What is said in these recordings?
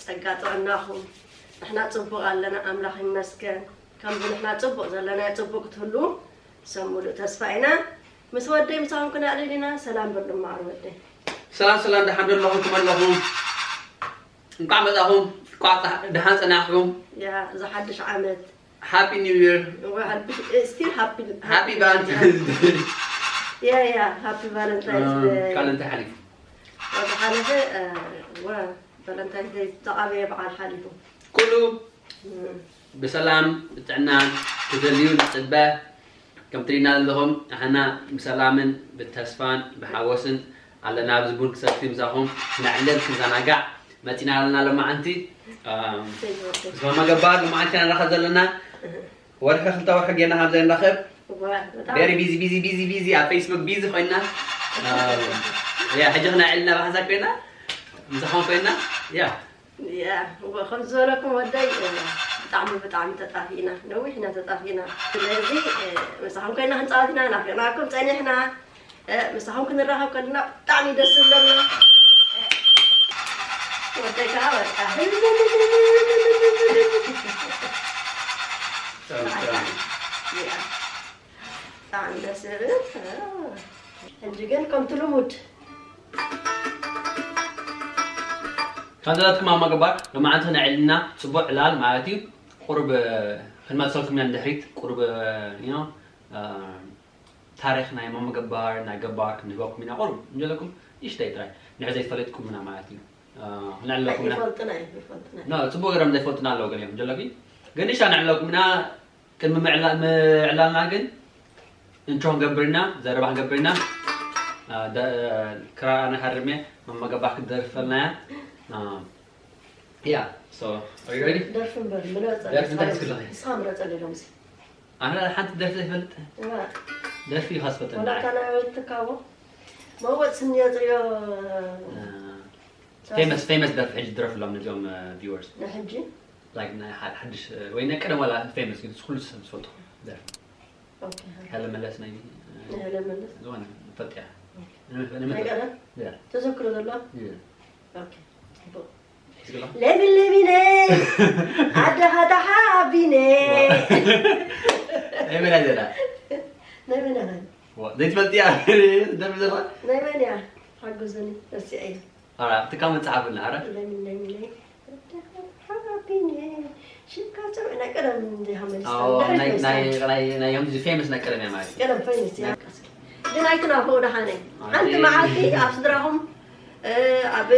ጸጋ ጥዕናኹም። ንሕና ጽቡቕ ኣለና፣ ኣምላኽ ይመስገን። ከምዚ ንሕና ጽቡቕ ዘለናዮ ጽቡቕ ክትህልዉ ሰብ ሙሉእ ተስፋ ኢና። ምስ ወደይ ምሳኹም ክነዕልል ኢና። ሰላም በሉ እምበኣር ወደይ። ሰላም ሰላም፣ ደሓን ዶ ኣለኹም? ከመይ ኣለኹም? እንቋዕ መጻኹም፣ እንቋዕ ደሓን ጸናሕኩም። ያ፣ እዚ ሓድሽ ዓመት። ሃፒ ኒው ይር። እዋ፣ ሓድሽ፣ ስቲል ሃፒ፣ ሃፒ ሃፒ ኒው ይር። ቫለንታይንስ ደይ። ያ፣ ያ፣ ሃፒ ቫለንታይንስ እ፣ ደይ። ካልእ እንታይ ሓሊፉ? ወደ ሓለፈ፣ እ፣ ወ-፣ ቫለንታይንስ ደይ ዝተቓበየ በዓል ሓሊፉ። ኩሉ እም። ብሰላም ብጥዕናን ክተልዩ ንጽበ። ከም ትሪእና ዘለኹም ንሕና ብሰላምን ብተስፋን ብሓጎስን ኣለና። ኣብዚ ቡን ክሰቲ ምሳኹም ክነዕልል ክንዘናጋዕ መፂና ኣለና። ሎማዓንቲ፣ ኣም፣ ሰይ ወደ። ምስ ማማ ገባር ሎማዓንቲ ኢና ንራኸብ ዘለና። እህ። ወርሒ ክልተ ወርሒ ጌርና ከም ዘይንራኸብ። እዋ፣ በጣም። ቬሪ ቢዚ፣ ቢዚ፣ ቢዚ፣ ቢዚ፣ ኣብ ፌስቡክ ቢዚ ኮይና። ኣም፣ ያ፣ ሕጂ ክነዕልና ብሓንሳብ ኮይና፣ ምሳኹም ኮይና። ያ። ያ፣ እዋ፣ ከም ዝበለኩም ወደይ፣ እ፣ ብጣዕሚ፣ ብጣዕሚ ተጣፊእና። ነዊሕ ኢና ተጣፊእና። ስለዚ፣ እ፣ ምሳኹም ኮይና ክንጻወት ኢና፣ ናፊቕናኩም ጸኒሕና። እ፣ ምሳኹም ክንራኸብ ከለና ብጣዕሚ ደስ ዝብለና። እ፣ ወደይ ከኣ በቃ። ጨው፣ ጨው። ያ። ብጣዕሚ ደስ ዝብል። እ፣ ሕጂ ግን ከምቲ ልሙድ። ካብ ዘላትኩም ማማ ገባር፣ ሎማዓንቲ ነዕልና ጽቡቕ ዕላል ማለት እዩ። ቁሩብ፣ እ፣ ክንመልሰልኩም ኢና ንድሕሪት። ቁሩብ፣ እ፣ you know፣ እ፣ ታሪኽ ናይ ማማ ገባር፣ ናይ ገባር ክንህበኩም ኢና። ቁሩብ እንጀለኩም ንእሽተይ ጥራይ። ንሕ ዘይፈለጥኩምና ማለት እዩ። እ፣ ክነዕልለኩም ኢና። ይፈልጥና እዩ፣ ይፈልጥና እዩ። ኖ፣ ጽቡቕ ገይሮም ዘይፈልጡና ኣለዉ ገሊኦም እንጀለኩ። ግን ንሻ ነዕልለኩም ኢና። ቅድሚ ምዕላ-፣ ምዕላልና ግን ኢንትሮ ክንገብር ኢና፣ ዘረባ ክንገብር ኢና። እ፣ ደ-፣ ክራር ኣነ ክሃርም እየ፣ ማማ ገባር ክትደርፈልና እያ። እ፣ ያ፣ so, are you ready? ደርፊ እምበር፣ ምረጸ። ደርፊ እንታይ እስኪ? ንስኻ ምረጸ ሎምሲ። ኣነ ሓንቲ ደርፊ ዘይፈልጥ። እዋ። ደርፊ ኢኻ ዝፈልጠኒ። ዋላ እታ ናይ ወትካዎ። መወጽ ስንዮ ጽዮ። እ፣ ፌመስ፣ ፌመስ ደርፊ ሕጂ ድረፍሎም ነዚኦም፣ እ፣ ቪወርስ። ንሕጂ? ላይክ ናይ ሓ-፣ ሓድሽ፣ እ፣ ወይ ናይ ቀደም ዋላ ፌመስ ግን ኩሉ ሰብ ዝፈልጦ ደርፊ። ኦኬ። ሃለ መለስ ናይ፣ እ፣ ናይ ሃለ መለስ? ዝኾነ ፈልጥያ። ኦኬ። ንመ-፣ ንመ-፣ ናይ ቀደም? ያ። ተዘክሮ ዘሎ? ያ። ኦኬ። ጽቡቕ። ሒዝክላ? ለሚን ለሚነይ፣ ኣደኻ ተሓቢነይ። ዋ። ናይ መን እያ ዘላ? ናይ መን እያ? ዋ፣ ዘይትፈልጥያ? ደርፊ ዘላ? ናይ መን እያ? ሓግዙኒ፣ ረሲዐያ። ኣራ፣ ኣብቲ ካመንት ጸሓፉልና፣ ኣራ። ለሚን ለሚነይ፣ ኣደኻ ተሓቢነይ። ሽምካ ጸውዕ ናይ ቀደም እንዲኻ መሊስካ። ኣዎ፣ ድሕሪት ናይ፣ መሊስካ። ናይ፣ ናይ፣ ናይ፣ ከምዚ ፌመስ ናይ ቀደም እያ ማለት እዩ። ቀደም ፌመስ እያ። ናይ ግን ኣይትናፍቑ ደሓነይ። ኣቲ ሓንቲ መዓልቲ ኣብ ስድራኹም፣ እ፣ ኣብ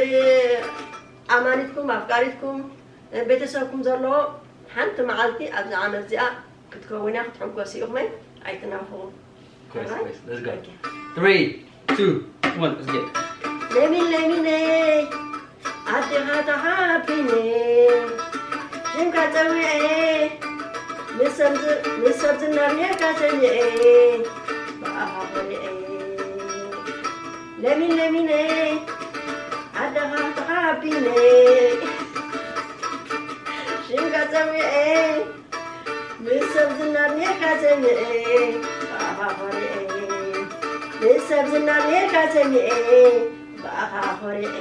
ኣማኒትኩም፣ ኣፍቃሪትኩም፣ እ፣ ቤተሰብኩም ዘለዎ ሓንቲ መዓልቲ ኣብዚ ዓመት እዚኣ ክትከውን እያ፣ ክትሕጎስ ኢኹም፣ ኣይትናፍቑ። Of course, of course. Let's go. Okay. Three, two, one, let's get it. ለሚን ለሚነይ፣ ኣዴኻ ተሓቢነ፣ ሽምካ ጸዊዐ፣ ምስ ሰብ ዝ-፣ ምስ ሰብ ዝናር ኔርካ ሰሚዐ፣ ብኣኻ ኮሪዐ። ለሚን ለሚነይ፣ ኣዴኻ ተሓቢነ፣ ሽምካ ጸዊዐ፣ ምስ ሰብ ዝናር ኔርካ ሰሚዐ፣ ብኣኻ ኮሪዐ። ምስ ሰብ ዝናር ኔርካ ሰሚዐ፣ ብኣኻ ኮሪዐ።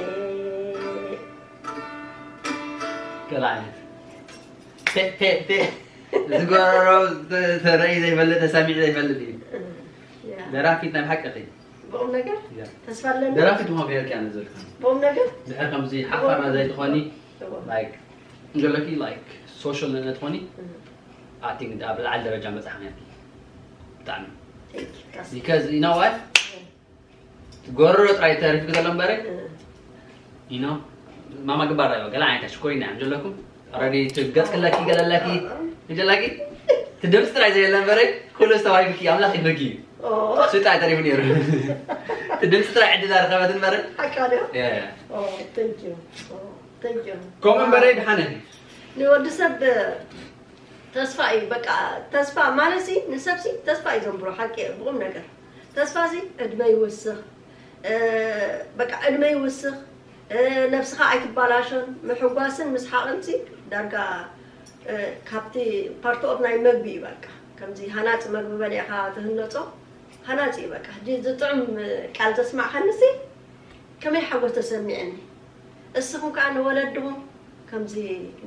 ገለ ዓይነት። ቴ፣ ቴ፣ ቴ። ዝጎረሮ ተ-፣ ተረኢ ዘይፈልጥ፣ ተሰሚዑ ዘይፈልጥ እዩ። ያ። ደራፊት ናይ ብሓቂ ኢኺ። ብቑም ነገር? ያ። ተስፋ ኣለኒ። ደራፊት ምዃን ገይርኪ ኣነ ዘልካ። ብቑም ነገር? ድሕሪ ከምዚ ሓፋና ዘይትኾኒ፣ እዎ። ላይክ፣ እንጀለኪ፣ ላይክ፣ ሶሻል ንእነት ኾኒ፣ እህ። I think ኣብ ላዕሊ ደረጃ መጻሕና። ብጣዕሚ። Thank you፣ ካስ። Because, you know what? እህ። ጎረሮ ጥራይ ተሪፍኪ ዘሎ እምበረ፣ እህ። You know? ማማ ግባር ዳይባ፣ ገለ ዓይነት ሽኮሪና እዮም ዘለኩም። Already ትገጽ ክለኪ፣ ገለለኪ፣ እህ። እንጀለኪ? ትድምጽ ጥራይ ዘየለ እምበረ፣ ኩሉ ዝተዋሂብኪ፣ ኣምላኽ ይህብኪ። ኦ። እሱ ጥራይ ተሪፉ ነይሩ። ትድምጽ ጥራይ ዕድል ኣረኸበት እምበረ። ሓቃ ድዮ? ያ፣ ያ። ኦ፣ thank you። ኦ፣ thank you። ከምኡ እምበረ ድሓነ። ንወዲ ሰብ ተስፋ እዩ፣ በቃ ተስፋ ማለት ሲ፣ ንሰብ ሲ ተስፋ እዩ ዘንብሮ፣ ሓቂ እዩ፣ ብቑም ነገር። ተስፋ ሲ ዕድመ ይውስኽ፣ እ፣ በቃ ዕድመ ይውስኽ፣ እ፣ ነብስኻ ኣይትባላሾን፣ ምሕጓስን ምስሓቕን ሲ ዳርጋ፣ እ፣ ካብቲ ፓርት ኦፍ ናይ መግቢ እዩ፣ በቃ ከምዚ ሃናጺ መግቢ በሊዕኻ ትህነጾ፣ ሃናጺ እዩ፣ በቃ። ሕጂ ዝጥዕም ቃል ዘስማዕካኒ ሲ ከመይ ሓጎስ ተሰሚዕኒ። እስኹም ከኣ ንወለድኹም ከምዚ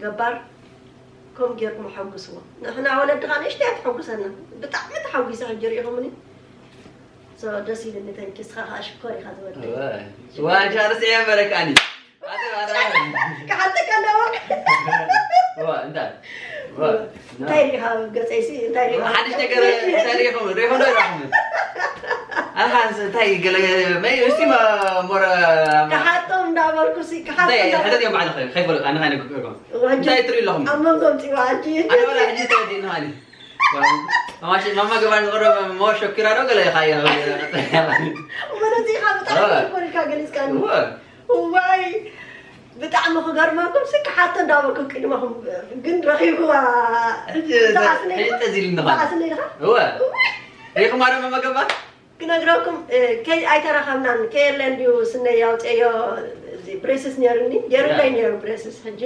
ገባር ከም ጌርኩም ሓጉስዎ። ንሕና ወለድኻ ንእሽተይ ትሐጉሰና። ብጣዕሚ ተሓጒሰ ሕጂ ርኢኹምኒ። So ደስ ኢልኒ። Thank you። ንስኻ ከዓ ሽኮር ኢኻ ዝወደይ። ዋሻ ርስያ በረካኒ ክሓተካ ኣለዎ። እንታይ ሪኢኻ ኣብ ገፀይሲ? እንታይ ሪኢኻ? ሓድሽ ነገር እንታይ ሪኢኹም? ሪኢኹም ዶ ሪኢኹም? ኣልካ እንታይ ገለ መይ እስቲ ሞረ ክሓቶም እንዳበልኩ ሲ ክሓቶም እንታይ እንዳበልኩ። ሕደት እዮም ባዕልኸ ከይፈለጥ ኣነ ካይነ ክቅርቦም እንታይ ትሪኢ ኣለኹም? ኣብ መንጎ ምፅዋ ኣጂ ኣነ ወላ ሕጂ ተረዲእኒ ማለት ማማ ገባር ዝቅረበ ሞር ሸኪራ ዶ ገለ ኢኻ ወለዚ ኢኻ ብጣዕሚ ኮልካ ገሊፅካኒ። ዋይ ብጣዕሚ ክገርመኩም ሲ ክሓቶ እንዳበልኩም ቅድመኹም ግን ረኺብዋ። ተኣስነ ኢልካ ሪኹማ ዶ መመገባ ክነግረኩም ከይ ኣይተራኸብናን ከየለ እንዲዩ ስነይ ኣውፅአዮ። ብሬስስ ነሩኒ ገይሩለይ ነሩ ብሬስስ ሕጂ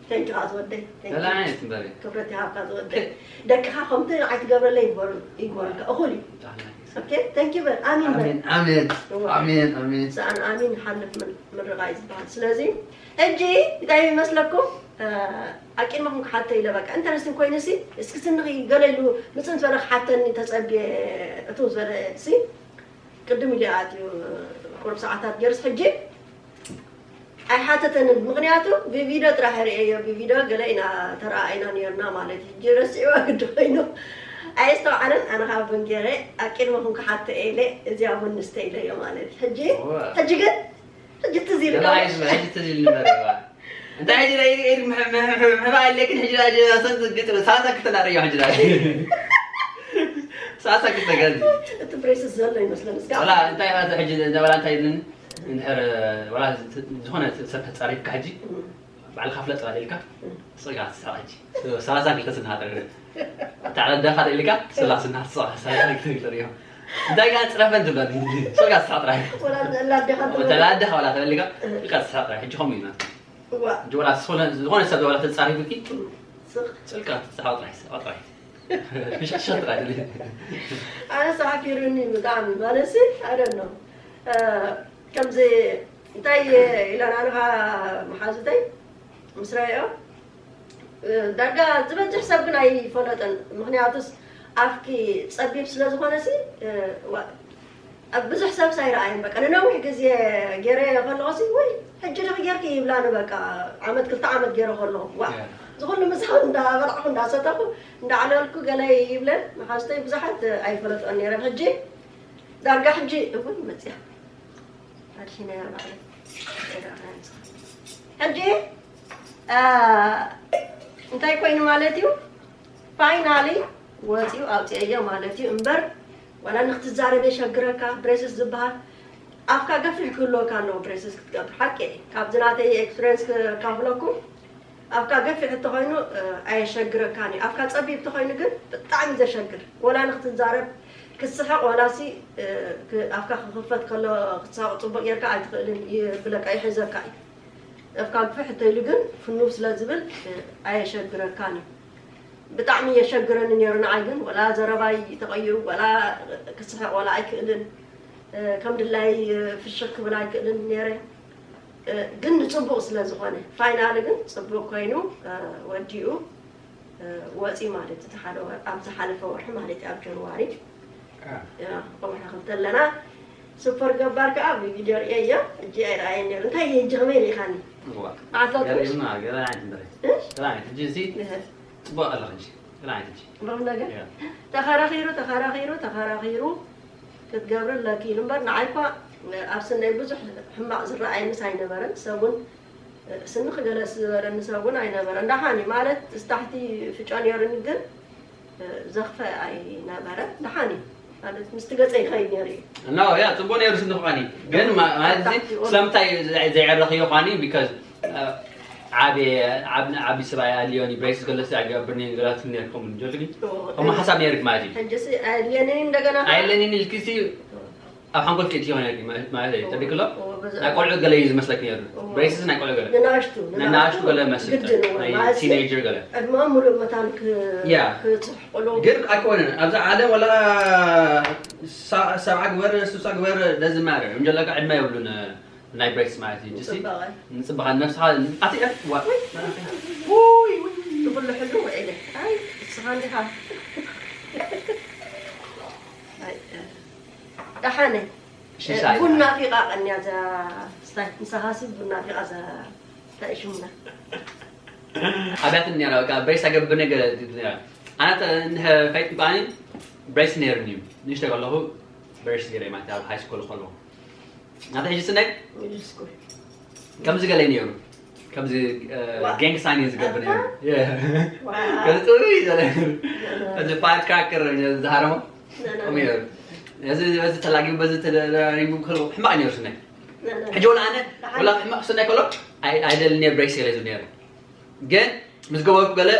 ተንኪ ከዓ ዝወደይ። ክብረት ይሃብካ ዝወደይ። ደቅኻ ከምቲ ንዓይ ትገብረለይ ይግበሩልካ። እኹል እዩ። ተንኪ በል ኣሚን በል። ኣሚን ይሓልፍ ምርቓ እዩ ዝበሃል። ስለዚ ሕጂ እንታይ ይመስለኩም? ኣቂድመኹም ክሓቶ ኢለ በቃ ኢንተረስቲንግ ኮይኑሲ እስኪ ስንኺ ገለ ኢሉ ምፅን ዝበለ ክሓተኒ ተፀብየ እትው ዝበለ ሲ ቅድም ኢሉ ኣትዩ ቁሩብ ሰዓታት ገይሩስ ሕጂ ኣይሓተተንን። ምኽንያቱ ብቪድዮ ጥራሕ ርእየዮ ብቪድዮ ገለ ኢና ተረኣኢና ነርና ማለት እዩ። ሕጂ ረሲዕዋ ግዲ ኮይኑ ኣየስተውዓለን። ኣነ ካብ ቡን ገይረ ኣብ ቅድመኹም ክሓቶ ኢለ እዚኣ ቡን ንስተ ኢለዮ ማለት እዩ። ሕጂ ሕጂ ግን ሕጂ ትዝ ኢሉ እንታይ ሕጂ ዳ ኢድ ምሕባ ኣለክን ሕጂ ዳ ሰንት ግጥ ሳሳ ክትናረዮ ሕጂ ዳ ሳሳ ክትገዝ እቲ ብሬስስ ዘሎ ይመስለኒ እስካ ወላ እንታይ ኢኻ ሕጂ ወላ እንታይ ኢልን እንድሕር ወላ ዝኾነ ሰብ ተጻሪፍካ ሕጂ ባዕልካ ፍለጥ ባል ኢልካ ስጋ ትስሕቕ ሕጂ ሳሳ ክልተ ስናሃ ጥርግር ታዕለ ደኻ ኢልካ ስላ ስናሃ ትስሕቕ ሳሳ ክልተ ኢልካ ሪኦ እንታይ ጋር ጽረፈን ትብለኒ ስጋ ትስሕቕ ጥራይ ወላ ላደኻ ተላደኻ ወላ ተበሊካ ኢልካ ትስሕቕ ጥራይ ሕጂ ከምኡ እዩ ናትካ ዋ እንጂ ወላ ዝኾነ ዝኾነ ሰብ ወላ ተጻሪፍኪ ስቕ ጽልካ ትስሕቕ ጥራይ ስሕቕ ጥራይ ፍሽኽሽኽ ጥራይ ትብል ኣነ ሰሓፊሩኒ ብጣዕሚ ማለትሲ ኣደኖ ከምዚ እንታይ ኢለና ንኻ መሓዙተይ ምስ ረኣዮ ዳርጋ ዝበዝሕ ሰብ ግን ኣይፈለጠን። ምኽንያቱስ ኣፍኪ ጸቢብ ስለ ዝኾነ ሲ ኣብ ብዙሕ ሰብ ሳይረኣየን በቃ ንነዊሕ ግዜ ገይረ ከለኹ ሲ ወይ ሕጂ ድኺ ጌርኪ ይብላኒ በቃ ዓመት ክልተ ዓመት ገይረ ከለኹ ዋ ዝኹሉ ምሳኹ እንዳበላዕኩ እንዳሰተኹ እንዳዕለልኩ ገለ ይብለን መሓዝተይ ብዙሓት ኣይፈለጥኦን ነይረን ሕጂ ዳርጋ ሕጂ እውን መፅያ ኣድሒነያ ማለት ሕጂ እንታይ ኮይኑ ማለት እዩ ፋይናሊ ወፂኡ ኣውፅአዮ ማለት እዩ እምበር ዋላ ንክትዛረብ የሸግረካ ብሬስስ ዝበሃል ኣፍካ ገፊሕ ክህልወካ ኣለዎ ብሬስስ ክትገብር ሓቂ ካብዚ ናተይ ኤክስፔሪንስ ክካፍለኩም ኣፍካ ገፊሕ እንተኮይኑ ኣየሸግረካን እዩ ኣፍካ ፀቢብ እንተኮይኑ ግን ብጣዕሚ ዘሸግር ወላ ንክትዛረብ ክትስሕቕ ዋላሲ ኣፍካ ክኽፈት ከሎ ክትሳቕ ፅቡቅ ጌርካ ኣይትኽእልን ይብለካ ይሕዘካ እዩ ኣፍካ ግፍሕ እንተኢሉ ግን ፍኑው ስለ ዝብል ኣየሸግረካን እዩ ብጣዕሚ የሸግረኒ ነይሩ ንዓይ ግን ወላ ዘረባይ ተቐይሩ ወላ ክስሕቕ ወላ ኣይክእልን ከም ድላይ ፍሽኽ ክብል ኣይክእልን ነይረ ግን ንፅቡቕ ስለ ዝኾነ ፋይናሊ ግን ፅቡቕ ኮይኑ ወዲኡ ወፂ ማለት እቲ ሓደ ኣብ ዝሓለፈ ወርሒ ማለት ኣብ ጀንዋሪ ወርሒ ክልተ ኣለና ሱፐር ገባር ከዓ ብቪድዮ ርእየ እዮ እጂ ኣይረኣየ ነሩ እንታይ እየ እጂ ከመይ ርኢኻኒ ፅቡቅ ኣለክ ቁም ነገር ተኸራኺሩ ተኸራኺሩ ተኸራኺሩ ክትገብር ኣለኪ ኢሉ እምበር ንዓይ እኳ ኣብ ስነይ ብዙሕ ሕማቕ ዝረኣየንስ ኣይነበረን ሰብ እውን ስኒ ክገለስ ዝበለኒ ሰብ እውን ኣይነበረን ዳሓን እዩ ማለት ስታሕቲ ፍጮ ነይሩኒ ግን ዘኽፈ ኣይነበረ ደሓን እዩ ማለት ምስቲ ገፀ ይኸይድ ነይሩ እዩ ኖ ያ ፅቡቅ ነይሩ ስኒ ኳኒ ግን ማለት እዚ ስለምንታይ ዘይዕረኽዮ ኳኒ ቢካዝ ዓብ ዓቢ ሰብኣይ ኣልዮኒ ብሬስ ገለስ ኣይገብርኒ ገላት ነርኩም ጀልጊ ከም ሓሳብ ነይርክ ማለት እዩ ሕጂ ሲ ኣየድልየንን እንደገና ኣየለኒን ኢልኪ ሲ ኣብ ሓንጎል ክእትዮ ማለት እዩ ተቢክሎ ናይ ቆልዑ ገለ እዩ ዝመስለክ ነይሩ ብሬስስ ናይ ቆልዑ ገለ ንናሽቱ ናይ ናሽቱ ገለ መስል ናይ ቲኔጀር ገለ ዕድመኦም ሙሉእ መታን ክፅሕቅሉ ግን ኣይኮነን ኣብዚ ዓለም ወላ ሰብዓ ግበር ስሳ ግበር ደዝማር እንጀለካ ዕድመ የብሉን ናይ ብሬስ ማለት እዩ ጅሲ ጽባቐ ንጽባቐ ነብስኻ ኣቲ ዋ ውይ ውይ ትብሉ ሕሉ ውዒለ ኣይ እስኻ እንዲኻ ኣይ፣ ደሓነ ሽሻይ ቡና ፊቓ ቀንያ እዛ ስታይ ምሳኻሲ ቡና ፊቓ እዛ እንታይ ሽሙና ኣብያት እኒያ በቃ ብሬስ ኣገብር ነገር ኣነ ፈይት ባኒ ብሬስ ነይሩኒ እዩ ንሽተ ከለኹ ብሬስ ገይረ ማለት ኣብ ሃይ ስኩል ከለኹ ናተ ሕጂ ስነይ ሚድል ስኩል ከምዚ ገለ ነይሩ ከምዚ ዋ። ጋንግ ሳይን እዩ ዝገብር ነይሩ ዋ። ከምዚ ጥሩ እዩ ዘለ እዚ ፋየር ክራከር ዝሃረሞ ከምኡ ነይሩ እዚ በዚ ተላጊቡ በዚ ተደራሪቡ ከሎ ሕማቕ ነይሩ ስነይ ሕጂ ወላ ኣነ ወላ ሕማቕ ስነይ ከሎ ኣይደልን ነይሩ ብሬስ ገለ ዝብ ነይሩ ግን ምስ ገበርኩ ገለ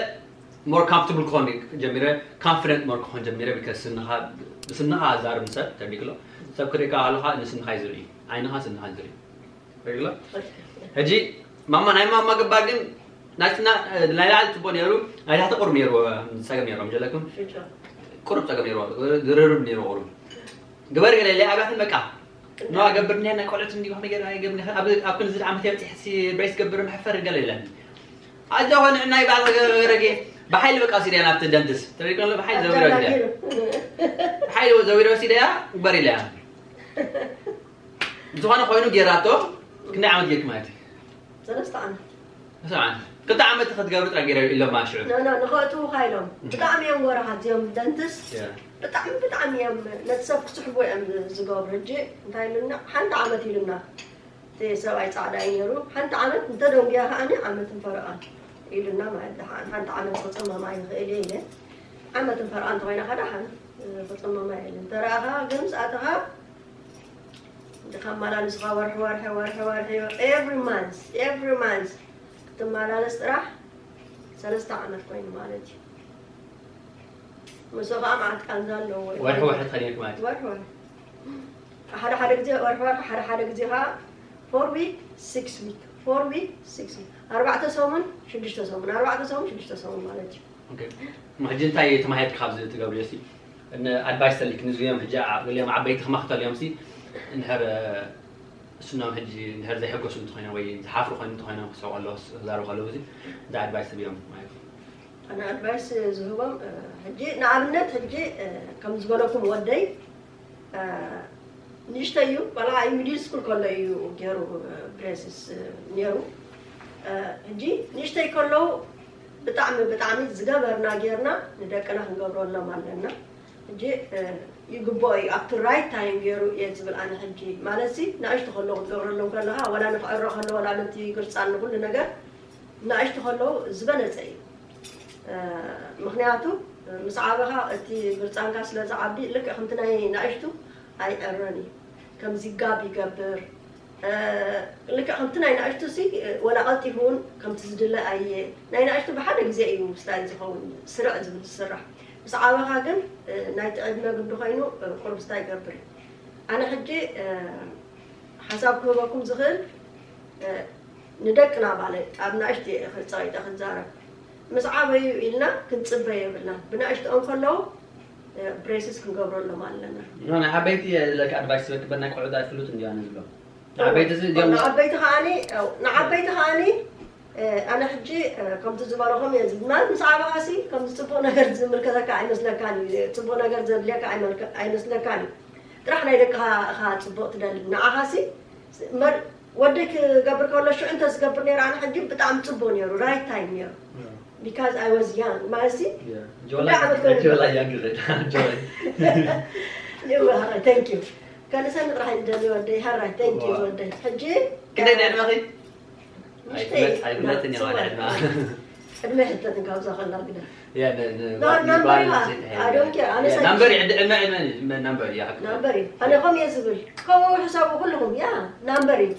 more comfortable ክኾን ጀሚረ confident more ክኾን ጀሚረ because ስንኻ ስንኻ ዛርብ ሰብ ተቢክሎ ሰብ ክሪካ ኣለኻ ንስንኻ ይዝርኢ ዓይንኻ ስንኻ ይዝርኢ ተቢክሎ ሕጂ ማማ ናይ ማማ ገባር ግን ናትና ናይ ላዕሊ ጽቡቅ ነይሩ ናይ ታሕቲ ቁሩብ ነይሩ ጸገም ነይሩ ጀለኩም ቁሩብ ጸገም ነይሩ ዝርርብ ነይሩ ቁሩብ ግበር ገለ ለይ ኣብያትን በቃ ኖ ገብር ነና ቆልዑት እንዲሁ ነገር ኣይገብር ኣብ ኣብ ክንዚ ዓመት የብጽሕ ሲ ብሬስ ገብር መሕፈር ገለ ይለን ኣዛ ሆነ ናይ ባል ገረገ ብሓይሊ በቃ ሲደያ ናብቲ ደንትስ ተሪቀሎ ብሓይሊ ዘውረ ሲደያ ብሓይሊ ዘውረ ሲደያ ግበር ኢለያ ዝኾነ ኮይኑ ጌራቶ ክንደይ ዓመት ጌርክ ማለት እዩ ሰለስተ ዓመት ሰብዓን ክልተ ዓመት ክትገብር ጥራይ ገይረ ኢሎም ሽዑ ኖ ኖ ንኸእትዉኻ ኢሎም ብጣዕሚ እዮም ወረኻት እዚኦም ደንትስ ብጣዕሚ ብጣዕሚ እዮም ነቲ ሰብ ክስሕቡ እዮም ዝገብሩ ሕጂ እንታይ ኢሉና ሓንቲ ዓመት ኢሉና እቲ ሰብኣይ ፃዕዳ እዩ ነይሩ ሓንቲ ዓመት እንተደንጉያ ከዓኒ ዓመትን ፈረቓን ኢሉና ማለት ደሓን ሓንቲ ዓመት ክፅመማ ይኽእል እየ ኢለ ዓመትን ፈረቓን እንተኮይና ከ ደሓን ክፅመማ የለን ተረኣኻ ግን ምስ ኣተኻ እንዲ ከመላልስኻ ወርሒ ወርሒ ወርሒ ወርሒ every month every month ክትመላለስ ጥራሕ ሰለስተ ዓመት ኮይኑ ማለት እዩ ምስ ከዓ መዓት ቃንዛ ኣለዎ ወርሒ ወርሒ ትኸድየት ማለት እዩ ወርሒ ወርሒ ሓደ ሓደ ግዜ ወርሒ ወርሒ ሓደ ሓደ ግዜ ከዓ four week six week four week six week ኣርባዕተ ሰሙን ሽዱሽተ ሰሙን ኣርባዕተ ሰሙን ሽዱሽተ ሰሙን ማለት እዩ ሕጂ እንታይ ተማሂርክ ካብዚ ትገብርዮ ሲ ኣድቫይስ ተሊክ ንዝዮም ሕጂ ገሊኦም ዓበይቲ ክመክተልዮም ሲ እንድሕር እሱኖም ሕጂ እንድሕር ዘይሕጎሱ እንተኮይኖም ወይ ዝሓፍሩ ኮይኑ እንተኮይኖም ክስሕቁ ኣለዉ ክዛረቡ ከለዉ ሲ እንታይ ኣድቫይስ ትብዮም ማለት እዩ ኣነ ኣድቫይስ ዝህቦም ሕጂ ንኣብነት ሕጂ ከም ዝበለኩም ወደይ ንእሽተይ እዩ ቆልዓ እዩ ሚድል ስኩል ከሎ እዩ ገይሩ ብሬስስ ነይሩ ሕጂ ንእሽተይ ከለዉ ብጣዕሚ ብጣዕሚ ዝገበርና ጌርና ንደቅና ክንገብረሎም ኣለና ሕጂ ይግብኦ እዩ ኣብቲ ራይት ታይም ገይሩ እየ ዝብል ኣነ ሕጂ ማለት ሲ ንእሽቱ ከለዉ ክትገብረሎም ከለካ ወላ ንክዕሮ ከሎ ወላ ነቲ ግርፃን ንኩሉ ነገር ንእሽቱ ከለዉ ዝበለፀ እዩ ምክንያቱ ምስ ዓበኻ እቲ ግርፃንካ ስለ ዝዓቢ ልክዕ ከምቲ ናይ ንእሽቱ ኣይዕረን እዩ ከምዚ ጋብ ይገብር ልክዕ ከምቲ ናይ ንእሽቱ ሲ ወላ ቀልጢፉ እውን ከምቲ ዝድለ ኣየ ናይ ንእሽቱ ብሓደ ግዜ እዩ ስታይ ዝኸውን ስርዕ ዝብል ዝስራሕ ምስ ዓበኻ ግን ናይ ትዕድመ ግዲ ኮይኑ ቁርብ ስታይ ይገብር እዩ ኣነ ሕጂ ሓሳብ ክህበኩም ዝኽእል ንደቅና ማለት ኣብ ንእሽቱ እየ ጸቂጠ ክዛረብ ምስ ዓበዩ ኢልና ክንጽበ የብልና ብንእሽትኦም ከለዉ ብሬስስ ክንገብረሎም ኣለና ናይ ዓበይቲ ለካ ኣድቫይስ ዝበክበና ቆልዑት ኣይፍሉጥ እንዲዮ ኣነ ዝብሎም ዓበይቲ እዚ እዚኦም ንዓበይቲ ከዓኒ ንዓበይቲ ከዓኒ ኣነ ሕጂ ከምቲ ዝበለኹም እየ ማለት ምስ ዓበኻሲ ከምዚ ፅቡቅ ነገር ዝምልከተካ ኣይመስለካን እዩ ፅቡቅ ነገር ዘድልየካ ኣይመስለካን እዩ ጥራሕ ናይ ደቅኻ እኻ ፅቡቅ ትደሊ ንዓኻሲ ወደይ ክገብር ከሎ ሽዑ እንተ ዝገብር ነይሩ ኣነ ሕጂ ብጣዕሚ ፅቡቅ ነይሩ ራይት ታይም ነይሩ because I was young ማለት ሲ ጆላ ጆላ ያንግ ይወሃራ thank you ከልሰኒ ጥራሕ ይደሊ ወደይ ሃራይ thank you ወደይ ሕጂ ክንደይ ዕድመኺ ንእሽተይ ኣይፍለጥን እየ ማለት ዕድማ ዕድመ ሕተትን ካብዛ ከላ ግዳ ያ ናምበር እዩ ኣዶንኬ ኣነ ናምበር ዕድመ ዕድመ ናምበር እያ ናምበር እዩ ኣነ ከም እየ ዝብል ከምኡ ሕሰቡ ኩልኹም ያ ናምበር እዩ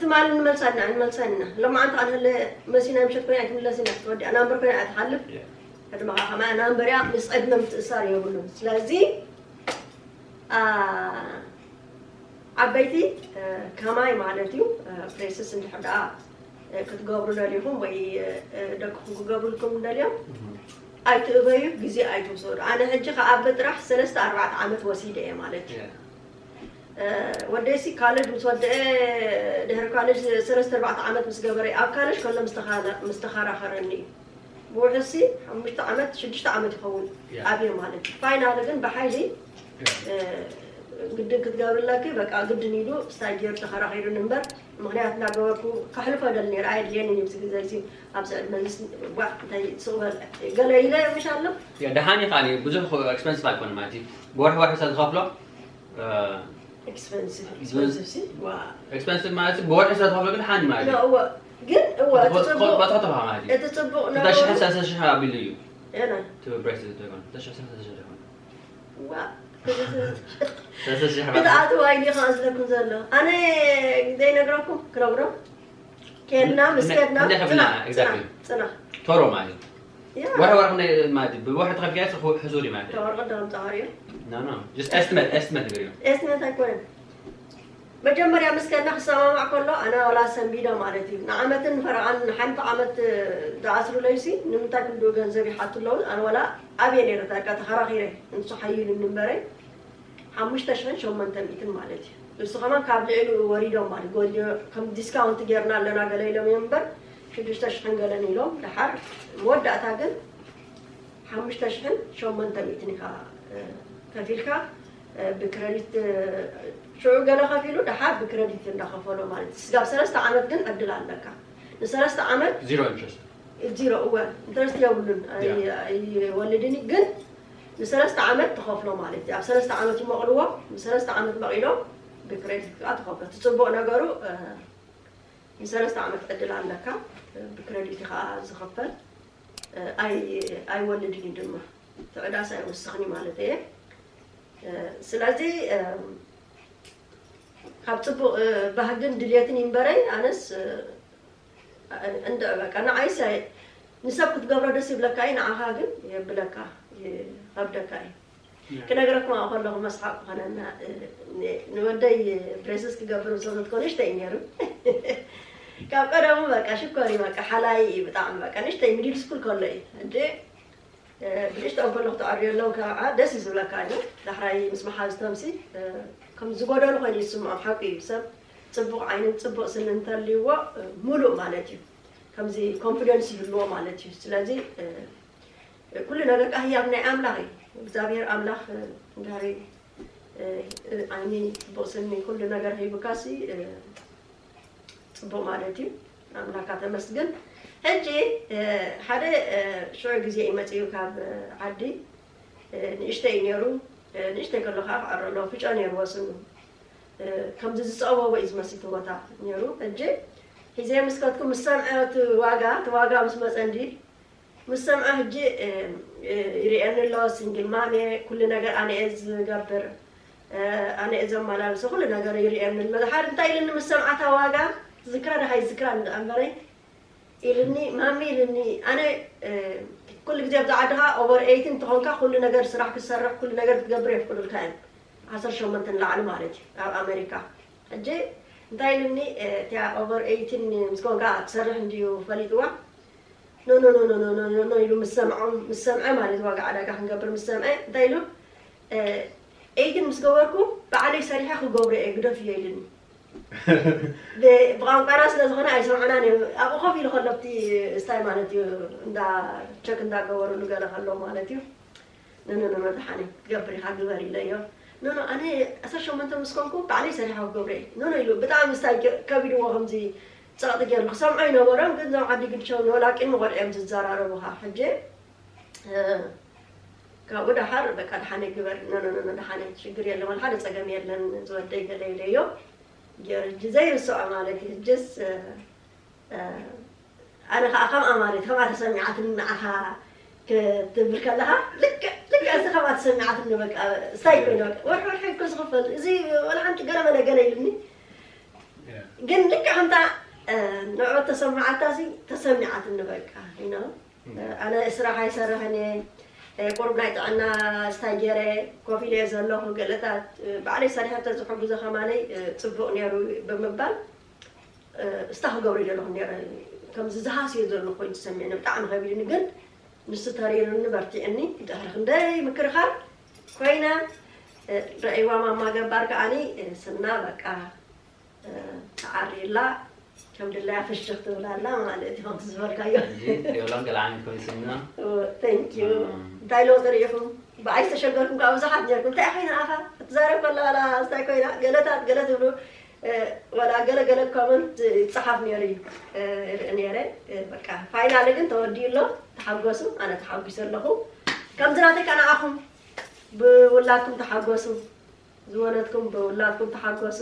ትማሊ ንመልሳና ንመልሳና ሎማዓንቲ ኣንህለ መሲና ምሸት ኮይና ኣይትምለስን እያ ትወዲኣ ናምበር ኮይና እያ ትሓልፍ ዕድመኻ ከማ ናምበር እያ ምስ ዕድመ ምትእሳር የብሉን ስለዚ ዓበይቲ ከማይ ማለት እዩ ፕሬስስ እንድሕር ደኣ ክትገብሩ ደሊኹም ወይ ደቅኹም ክገብሩልኩም ደልዮም ኣይትእበዩ ግዜ ኣይትውሰዱ ኣነ ሕጂ ከኣበ ጥራሕ ሰለስተ ኣርባዕተ ዓመት ወሲደ እየ ማለት እዩ ወደይሲ ካለጅ ምስ ወደአ ድሕሪ ካለጅ ሰለስተ ኣርባዕተ ዓመት ምስ ገበረ ኣብ ካለጅ ከሎ ምስ ተኻራኸረኒ እዩ። ብውሕሲ ሓሙሽተ ዓመት ሽዱሽተ ዓመት ይኸውን ኣብየ ማለት እዩ። ፋይናል ግን ብሓይሊ ግድን ክትገብርለኪ በቃ ግድን ኢሉ ስታይ ገይሩ ተኸራኺሩኒ እምበር ምኽንያት እናገበርኩ ከሕልፎ ደል ነይረ ኣየድልየንን እዩ። ኣብዚ ግዜ እዚ ኣብዚ ዕድመ እዚ ጓዕ እንታይ ስቕ በል ገለ ኢለ ምሽ ኣሎ። ደሓን እዩ ካኒ ብዙሕ ኤክስፐንሲቭ ኣይኮነ ማለት እዩ። ብወርሒ ወርሒ ሰብ ዝኸፍሎ ኤክስፐንሲቭ ኤክስፐንሲቭ ሲ ዋ ኤክስፐንሲቭ ማለት ብወርሒ ሰብ ዝኸፍሎ ግን ሓኒ ማለት እዩ። እወ ግን እወ እቲ ጽቡቕ በትኸተኻ ማለት እዩ። እቲ ጽቡቕ ክልተ ሽሕን ሰለስተ ሽሕ ኣቢሉ እዩ። የና ትብሬስ ዘይኮነ ክልተ ሽሕ ሰለስተ ሽሕ ዘይኮነ ዋ ሰለስተ ሽሕ ማለት ክትኣትዋ ኢሊ ከኣዝለኩም ዘሎ ኣነ ዘይነግረኩም ክነግሮ ከድና ምስ ከድና ክንደይ ከፍልና? ጽና- Exactly. ጽና ቶሮ ማለት እዩ። ያ ወርሒ ወርሒ ናይ ማለት እዩ። ብወርሒ ተኸፍልካስ ሕሱር እዩ ማለት እዩ። ተወርቕ ደም ጻሪ No, no. Just estimate, estimate ንገሪዮ። ኤስቲሜት ኣይኮነን መጀመርያ ምስ ከድና ክሰማማዕ ከሎ ኣነ ዋላ ሰንቢደ ማለት እዩ ንዓመትን ፈረቓን ንሓንቲ ዓመት ዝኣስሩለይሲ ንምንታይ ክንድኡ ገንዘብ ይሓቱ ኣለዉ ኣነ ዋላ ኣብየ ነይረ ዳርጋ ተኸራኺረ ንሱ ሓይሉኒ እምበረ ሓሙሽተ ሽሕን ሸሞንተ ሚእትን ማለት እዩ ንሱ ከማን ካብ ልዕሊኡ ወሪዶም ማለት ጎዲዮ ከም ዲስካውንት ጌርና ኣለና ገለ ኢሎም እዮም እምበር ሽዱሽተ ሽሕን ገለን ኢሎም ደሓር መወዳእታ ግን ሓሙሽተ ሽሕን ሸሞንተ ሚእትን ኢኻ ከፊልካ ብክረዲት ሽዑ ገለ ከፊሉ ደሓር ብክረዲት እንዳኸፈሎ ማለት እዩ ስጋብ ሰለስተ ዓመት ግን ዕድል ኣለካ ንሰለስተ ዓመት Zero interest. ዚሮ እወ ኢንተረስት የብሉን ኣይ- ኣይወልድን እዩ ግን ንሰለስተ ዓመት ትኸፍሎ ማለት እዩ ኣብ ሰለስተ ዓመት ይመቕልዎ ንሰለስተ ዓመት መቒሎም ብክሬዲት ከዓ ትኸፍሎ እቲ ፅቡቕ ነገሩ እ፣ ንሰለስተ ዓመት ዕድል ኣለካ እ፣ ብክሬዲት ከዓ ዝኸፈል እ፣ ኣይ- ኣይወልድን እዩ ድማ ትዕዳስ ኣይወስኽን እዩ ማለት እየ እ፣ ስለዚ እ፣ ካብ ፅቡቕ እ፣ ባህግን ድልየትን ይንበረይ ኣነስ እ፣ እንድዕ በቃ ንዓይስ ኣይ- ንሰብ ክትገብሮ ደስ ይብለካ እዩ ንዓኻ ግን የብለካ ይኸብደካ እዩ ክነግረኩም ኣብኡ ከለኹ መስሓቅ ክኾነና እ፣ ን- ንወደይ ብሬስስ ክገብር ምስ ወሰድኮ ንእሽተይ እዩ ነይሩ ካብ ቀደሙ በቃ ሽኮር እዩ በቃ ሓላይ እዩ ብጣዕሚ በቃ ንእሽተይ ሚድል ስኩል ከሎ እዩ ሕጂ እ፣ ብንእሽተኦም ከለኹ ተዕርዮ ኣለዉ ከዓ ደስ እዩ ዝብለካ እዩ ዳሕራይ ምስ መሓዝቶምሲ እ፣ ከም ዝጎደሉ ኮይኑ ይስምዖም ሓቂ እዩ ሰብ ፅቡቕ ዓይንን ፅቡቕ ስኒ እንተልይዎ እ፣ ሙሉእ ማለት እዩ ከምዚ ኮንፊደንስ ይህልዎ ማለት እዩ ስለዚ እ፣ ኩሉ ነገር ቃ ህያብ ናይ ኣምላኽ እዩ እግዚኣብሔር ኣምላኽ እ፣ እንድሕሪ እ፣ እ፣ ዓይኒ ፅቡቕ ስኒ ኩሉ ነገር ሂቡካሲ እ፣ ፅቡቕ ማለት እዩ ኣምላካ ተመስግን ሕጂ እ፣ ሓደ እ፣ ሽዑ ግዜ እዩ መፅኡ ካብ እ፣ ዓዲ እ፣ ንእሽተይ እዩ ነይሩ እ፣ ንእሽተይ ከሎ ከዓ ክዕሮ ኣለዎ ፍጮ ነይርዎ ስኑ እ፣ ከምዚ ዝፀበቦ እዩ ዝመስል እቲ ቦታ ነይሩ ሕጂ ሒዘ ምስ ከድኩ ምስ ሰምዐ እቲ ዋጋ እቲ ዋጋ ምስ መፀ እንዲ ምስ ሰምዐ ሕጂ እ፣ እ፣ ይርእየኒ ኣሎ ሲንግል ማም እየ ኩሉ ነገር ኣነ እየ ዝገብር እ፣ ኣነ እየ ዘመላልሶ ኩሉ ነገር ይርእየኒ ኣሎ ድሓር እንታይ ኢልኒ ምስ ሰምዓታ ዋጋ ዝክራ ድሃይ ዝክራ እንዳ እምበረይ ኢልኒ ማሚ ኢልኒ ኣነ እ፣ ኩሉ ግዜ ኣብዚ ዓድኻ ኦቨር ኤይቲን እንተኾንካ ኩሉ ነገር ስራሕ ክትሰርሕ ኩሉ ነገር ክትገብር የፍቅዱልካ እዮም ዓሰርተ ሸሞንተ ንላዕሊ ማለት እዩ ኣብ ኣሜሪካ ሕጂ እንታይ ኢልኒ እ፣ እቲያ ኦቨር ኤይቲን ምስ ኮንካ ትሰርሕ እንድዩ ፈሊጥዋ ኖ ኖ ኖ ኖ ኖ ኖ ኖ ኢሉ ምስ ሰምዖም ምስ ሰምዐ ማለት ዋጋ ዕዳጋ ክንገብር ምስ ሰምዐ እንታይ ኢሉ እ፣ ኤይቲን ምስ ገበርኩ ባዕለይ ሰሪሐ ክገብሮ እየ ግደፍዮ ኢልኒ ብ- ብቋንቋና ስለ ዝኾነ ኣይሰምዑናን እዮም ኣብኡ ኮፍ ኢሉ ከሎ ኣብቲ ስታይ ማለት እዩ እንዳ ቸክ እንዳገበሩሉ ገለ ከሎ ማለት እዩ ኖ ኖ ኖ ኖ ደሓነ ክትገብር ኢኻ ግበር ኢለዮ ኖ ኖ ኣነ ዓሰርተ ሸሞንተ ምስ ኮንኩ ባዕለይ ሰሪሐ ክገብሮ እየ ኖ ኖ ኢሉ ብጣዕሚ ስታይ ከ- ከቢድዎ ከምዚ ፀቕጢ ገይሩ ክሰምዖ ይነበሮም ግን እዞም ዓዲ ግድሸው ንወላቂ ንቆልዑ እዮም ዝዘራረቡኻ ሕጂ እ፣ ካብኡ ደሓር በቃ ደሓነ ግበር ኖ ኖ ኖ ደሓነ ሽግር የለን ወላ ሓደ ፀገም የለን ዝወደይ ገለ ኢለዮ ገይሩ ሕጂ ዘይርስዖ ማለት እዩ ሕጅስ እ፣ እ፣ ኣነ ከዓ ከምኣ ማለት ከምኣ ተሰሚዓትኒ ንዓኻ ክትብል ከለኻ ልክዕ ልክዕ እዚ ከምኣ ተሰሚዓትኒ በቃ ስታይ ኮይኑ በቃ ወርሒ ወርሒ እኮ ዝኽፈል እዚ ወላ ሓንቲ ገለ መለ ገለ ኢሉኒ ግን ልክዕ ከምታ እ፣ ንዑ ተሰማዓታ ሲ ተሰሚዓትኒ በቃ you know ኣነ ስራሕ ኣይሰርሕን እየ ቁሩብ ናይ ጥዕና ስታይ ገይረ ኮፍ ኢለ እየ ዘለኹ ገለታት ባዕለይ ሰሪሐ እንተዝሕግዞ ከማነይ ፅቡቕ ነይሩ ብምባል እስታ ክገብሮ ይደለኹ ነረ ከምዚ ዝሃስዮ ዘለኹ ኮይኑ ተሰሚዕኒ ብጣዕሚ ከቢድኒ ግን ንሱ ተሪርኒ በርቲዕኒ ድሕሪ ክንደይ ምክርኻር ኮይነ ረእይዋ ማማ ገባር ከዓኒ ስና በቃ ተዓሪላ ከም ድላያ ፍሽኽ ትብል ኣላ ማለት እዩ። ከምቲ ዝበልካዮ እዚ ዮሎም ገለ ዓይነት ኮይኑ ስና thank you እንታይ ለውጢ ርኢኹም? ብኣይ ዝተሸገርኩም ካብ ብዙሓት ነርኩም እንታይ ኮይና ኣኻ ክትዛረብ ከላ ዋላ እንታይ ኮይና ገለታት ገለ ትብሉ ዋላ ገለ ገለ comment ይፀሓፍ ነይሩ እዩ ይርኢ ነይረ። በቃ finally ግን ተወዲኡ ኣሎ። ተሓጎሱ። ኣነ ተሓጒሰ ኣለኹ። ከምዚ ናተይ ከ ንዓኹም ብውላድኩም ተሓጎሱ። ዝወለድኩም ብውላድኩም ተሓጎሱ።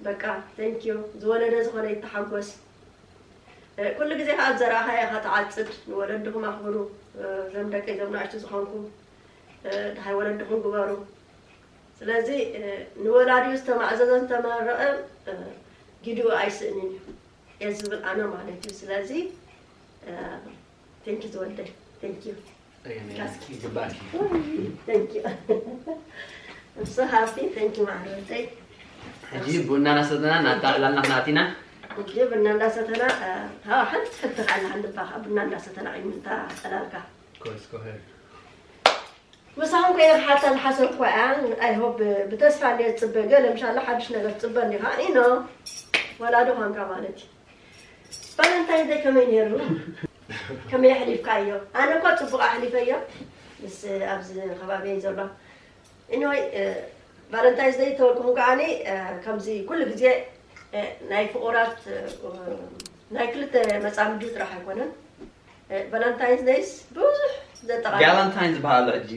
በቃ thank you ዝወለደ ዝኾነ ይተሓጎስ። ኩሉ ግዜ ከዓ ዝዘራእኻዮ ኢኻ ትዓፅድ። ንወለድኹም ኣኽብሩ። እዞም ደቂ እዞም ናእሽቱ ዝኾንኩም ድሃይ ወለድኹም ግበሩ። ስለዚ ንወላዲኡ ዝተማእዘዘን ዝተመረቐ ጊዲኡ ኣይስእንን እዩ እየ ዝብል ኣነ ማለት እዩ። ስለዚ thank you ዝወልደ thank you ይግባእኪ። thank you I'm so happy thank you ማዕረተይ። ሕጂ ቡና እናሰተና እናተዓላልና ክናቲና ሕጂ ቡና እንዳሰተና ሃዋ ሓንቲ ትፍትሕ ኣላ ሓንድባ ከዓ ቡና እንዳሰተና እዩ ምንታ ጠላልካ ኮስ ኮሄድ ምሳኹም ከይርሓታ ዝሓሰብኩ እያ። I hope ብተስፋ እንደ ዝፅበ ገለ ምሻላ ሓድሽ ነገር ትፅበ እንዲኻ ኢኖ ወላዶ ኳንካ ማለት እዩ። ቫለንታይን ደይ ከመይ ነይሩ? ከመይ ኣሕሊፍካዮ? ኣነ እኳ ፅቡቕ ኣሕሊፈዮ ምስ ኣብዚ ከባቢ ዘሎ anyway ቫለንታይንስ ደይ ተበልኩም ከዓኒ ከምዚ ኩሉ ግዜ ናይ ፍቑራት ናይ ክልተ መፃምዲ ጥራሕ ኣይኮነን። ቫለንታይንስ ደይስ ብዙሕ ዘጠቓልል ጋለንታይን ዝበሃል ኣሎ ሕጂ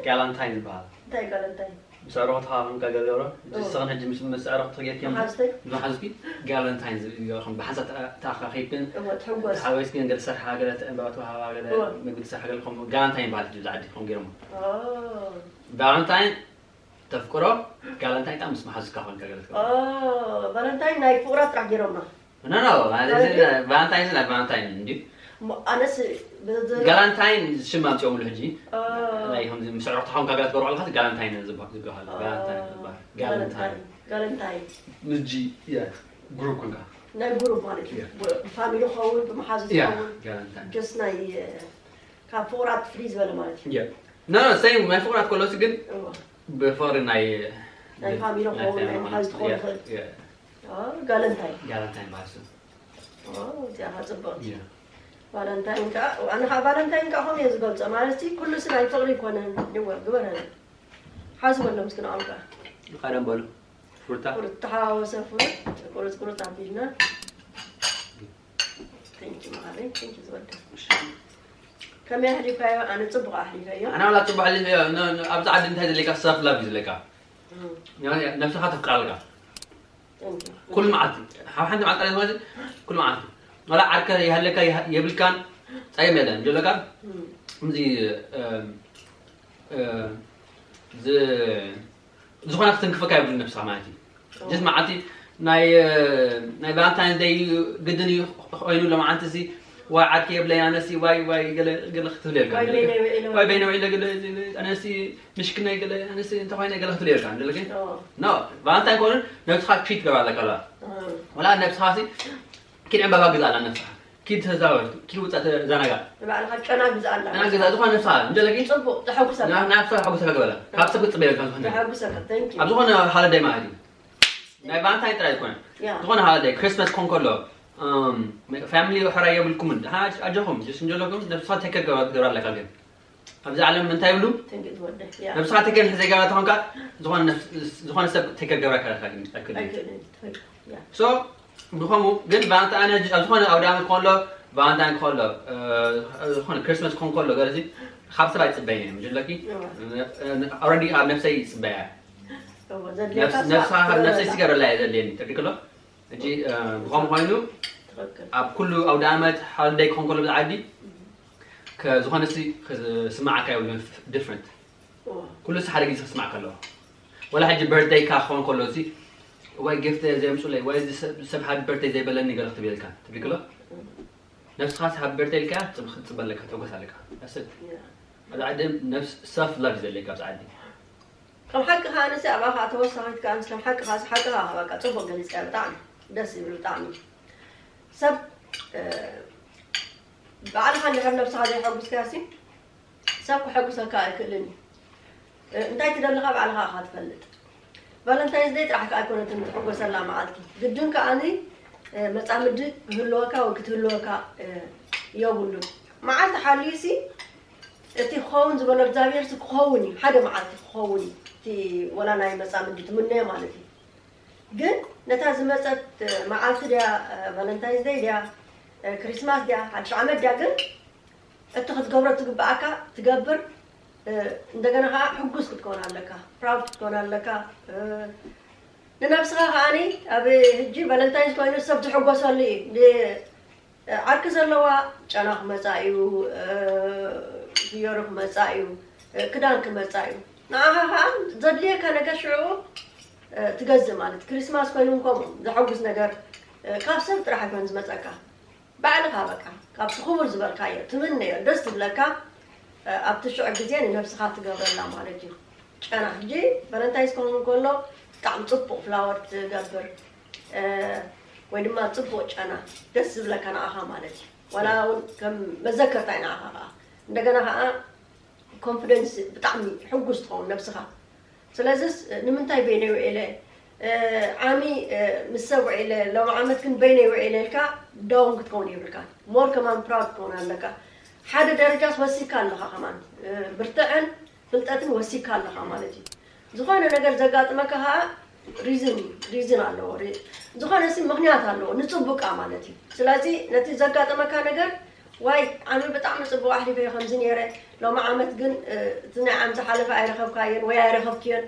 ጋለንታይን ዝበሃል እንታይ ጋለንታይን ምስ ኣዕሩኽትኻ ኮንካ ገለ ገብሮ ንስኽን ሕጂ ምስ ምስ ኣዕሩኽትኺ ጌርኪ መሓዝተይ መሓዝኪ ጋለንታይን ዝብል ገርኹም ብሓንሳብ ተኣኻኺብክን እወ ትሕጎስ ተሓጎስክን ገለ ሰርሓ ገለ ዕምባባ ትወሃባ ገለ እወ ምግቢ ትሰርሓ ገለ ከምኡ ጋለንታይን ይበሃል ሕጂ ኣብዚ ዓዲ ከም ገይሮሞ ኦ ቫለንታይን ተፍቅሮ ጋለንታይን ጣ ምስ መሓዙካ ኮንካ ገለ ትገብሮ ኦ ቫለንታይን ናይ ፍቑራት ጥራሕ ገይሮማ No, no, Valentine is like Valentine እንዲ ኣነስ ጋላንታይን ሽም ኣምፅኦምሉ ሕጂ ናይ ከምዚ ምስ ዕርክቲ ሓውንካ ገለ ትገብሮ ከለካ ጋላንታይን ዝበሃል ዝበሃል ጋላንታይን ዝበሃል ጋላንታይን ጋለንታይን ምስ ጂ ግሩፕ ኮንካ ናይ ግሩፕ ማለት እዩ ብፋሚሊ ክኸውን ብመሓዙ ያ ክኸውን ጋላንታይን ጀስት ናይ ካብ ፍቑራት ፍልይ ዝበለ ማለት እዩ ያ ኖ ኖ ሰይ ናይ ፍቑራት ከሎሲ ግን እዎ ብፍቕሪ ናይ ናይ ፋሚሊ ክኸውን ናይ መሓዙ ክኸውን ይኽእል ያ ኦ፣ ጋለንታይ ጋላንታይን በሃል ስም ኦ፣ እዚኣ ከዓ ፅብቕቲ ያ ቫለንታይን ከዓ ኣነ ከዓ ቫለንታይን ከዓ ከምኡ እየ ዝገልፆ ማለት ኩሉ ሲ ናይ ፍቕሪ ይኮነን ድወ ግበረን ሓዝበሎም እስኪ ንዖም ከዓ ቀደም በሉ ፍሩታ ቁርጥ ተሓዋወሰ ፍሩት ቁርፅ ቁርፅ ኣቢልና ቴንኪ መዓረይ ቴንኪ ዝወደ ከመይ ኣሕሊፋዮ ኣነ ፅቡቅ ኣሕሊፈዮ ኣና ወላ ፅቡቅ ኣሕሊፈዮ ኣብዚ ዓዲ እንታይ ዘለካ ሰፍ ላቭ እዩ ዘለካ ነብስኻ ተፍቅር ኣለካ ኩሉ መዓልቲ ሓንቲ መዓልቲ ማለት ኩሉ መዓልቲ ወላ ዓርከ ይሃለካ የብልካን ፀገም የለን ዘለካ እዚ ዝኾነ ክትንክፈካ የብሉ ነብስኻ ማለት እዩ ጀስ መዓልቲ ናይ ናይ ቫለንታይንስ ደይ ግድን እዩ ኮይኑ ለመዓልቲ እዚ ዋይ ዓርኪ የብለይ ኣነሲ ዋይ ዋይ ገለ ገለ ክትብል የልካ ዋይ በይነይ ውዒለ ዋይ በይነ ውዒለ ገለ ኣነሲ ምሽክነይ ገለ ኣነሲ እንተኮይነ ገለ ክትብል የልካ እንደለከ ኖ ቫለንታይን ኮኑ ነብስኻ ትሪት ገባ ኣለካ ኣለዋ ወላ ነብስኻ ሲ ኪድ ዕምባባ ግዛእላ ነብስኻ ኪድ ተዛወር ኪድ ውፃ ተዘናጋ ንባዕልኻ ጨና ግዛእላ ጨና ግዛእ ዝኾነ ነብስኻ እንደለኪ ፅቡቅ ተሐጉሰካ ናብስኻ ተሐጉሰካ ገበላ ካብ ሰብ ክትፅበ የልካ ዝኾነ ተሐጉሰካ thank you ኣብ ዝኾነ ሃለደይ ማለት እዩ ናይ ቫለንታይን ጥራይ ዝኾነ ያ ዝኾነ ሃለደይ ክሪስማስ ክኾን ከሎ ፋሚሊ ሕራይ የብልኩምን ኣጆኹም ስ እንጀለኩም ነብስኻ ተከር ገበራ ኣለካ ግን ኣብዚ ዓለም እንታይ ይብሉ thank you ትወደ ያ ነብስኻ ተከር ዘይገበራ ተኾንካ ዝኾነ ሰብ ተከር ገብራ ከለካ ግን ኣይክእልን ኣይክእልን ትኽክል ያ so ብኸምኡ ግን ቫለንታይን ኣብ ዝኾነ ኣውደ ዓመት ክኾሎ ቫለንታይን ክኾሎ ዝኾነ ክሪስማስ ክኾን ከሎ ገለዚ ካብ ሰብ ኣይፅበይን እዮም ጀለኪ already ኣብ ነብሰይ ይፅበያ እዎ ዘድልየካ ነብስኻ ካብ ነብሰይ ስራሕ ሲገረላ እየ ዘድልየኒ ተድክሎ ሕጂ ብኸምኡ ኮይኑ ትኽክል ኣብ ኩሉ ኣውደ ዓመት ሓልደይ ክኾን ከሎ ብዓዲ ዝኾነ ሲ ስማዓካ የብሉን ዲፍረንት እዎ ኩሉ ሲ ሓደ ግዜ ክስማዓካ ኣለዎ ወላ ሕጂ በርደይካ ክኸውን ከሎ እዚ ወይ ጊፍት ዘምፁለይ ወይ እዚ ሰብ- ሰብ ሃቢ በርደይ ዘይበለኒ ገለ ክትብል ኢልካ ትብልክሎ ነብስኻ ሲ ሃቢ በርደይ ኢልካ ክትፅበ ኣለካ ተጎስ ኣለካ ኣስብ ያ ኣብዚ ዓዲ ነብስ ሰልፍ ላቭ እዩ ዘድልየካ ኣብዚ ዓዲ ከም ሓቂ ከዓ ኣነሲ ኣብኣ ከዓ ተወሳኺት ከዓ ምስ ከም ሓቂ ከዓ ሓቂ ከዓ በቃ ፅቡቅ ገሊፅካ ብጣዕሚ ደስ ዝብል ብጣዕሚ ሰብ ባዕልኻ እንድሕር ነብስኻ ዘይሐጉስካሲ ሰብ ክሐጉሰካ ኣይክእልን እዩ እንታይ ትደሊ ካብ ባዕልኻ ኢኻ ትፈልጥ። ቫለንታይንስ ደይ ጥራሕ ከኣ ኣይኮነትን ትሕጎሰላ መዓልቲ። ግድን ከኣኒ መጻምዲ ክህልወካ ወይ ክትህልወካ የብሉን። መዓልቲ ሓልዩሲ እቲ ክኸውን ዝበሎ እግዚኣብሔር ሲ ክኸውን እዩ። ሓደ መዓልቲ ክኸውን እዩ። እቲ ወላ ናይ መጻምዲ ትምነዮ ማለት እዩ። ግን ነታ ዝመጸት መዓልቲ ድያ ቫለንታይንስ ደይ ድያ ክሪስማስ ድያ ሓድሽ ዓመት ድያ ግን እቲ ክትገብሮ ትግብኣካ ትገብር። እንደገና ከዓ ሕጉስ ክትኮን ኣለካ፣ ፕራውድ ክትኮን ኣለካ። ንነብስኻ ከዓኒ ኣብ ሕጂ ቫለንታይንስ ኮይኑ ሰብ ዝሕጎሰሉ እዩ። ዓርኪ ዘለዋ ጨና ክመፃ እዩ፣ ፍዮሪ ክመፃ እዩ፣ ክዳን ክመፃ እዩ። ንዓኻ ከዓ ዘድልየካ ነገር ሽዑ ትገዝእ ማለት። ክሪስማስ ኮይኑ እውን ከምኡ ዘሐጉስ ነገር ካብ ሰብ ጥራሕ ኣይኮን ዝመፀካ። ባዕልኻ በቃ ካብቲ ክቡር ዝበልካዮ ትምነዮ ደስ ዝብለካ ኣብቲ ሽዑ ግዜ ንነብስኻ ትገብረላ ማለት እዩ። ጨና ሕጂ ቫለንታይንስ ክኸውን ከሎ ብጣዕሚ ፅቡቕ ፍላወር ትገብር ወይ ድማ ፅቡቕ ጨና ደስ ዝብለካ ንዓኻ ማለት እዩ። ዋላ እውን ከም መዘከርታ እዩ ንዓኻ ከዓ። እንደገና ከዓ ኮንፊደንስ ብጣዕሚ ሕጉስ ትኸውን ነብስኻ። ስለዚስ ንምንታይ በይነይ ውዒለ ዓሚ ምስ ሰብ ውዒለ ሎም ዓመት ግን በይነይ ውዒለ ኢልካ ዳውን ክትከውን የብልካ። ሞር ከማን ፕራውድ ክትከውን ኣለካ። ሓደ ደረጃስ ወሲካ ኣለኻ ከማን ብርትዐን ፍልጠትን ወሲካ ኣለኻ ማለት እዩ። ዝኾነ ነገር ዘጋጥመካ ከዓ ሪዝን ሪዝን ኣለዎ። ዝኾነ ሲ ምክንያት ኣለዎ ንፅቡቃ ማለት እዩ። ስለዚ ነቲ ዘጋጠመካ ነገር ዋይ ዓሚ ብጣዕሚ ፅቡቅ ኣሕሊፈዮ ከምዚ ነይረ ሎሚ ዓመት ግን እቲ ናይ ዓም ዝሓለፈ ኣይረኸብካዮን ወይ ኣይረኸብክዮን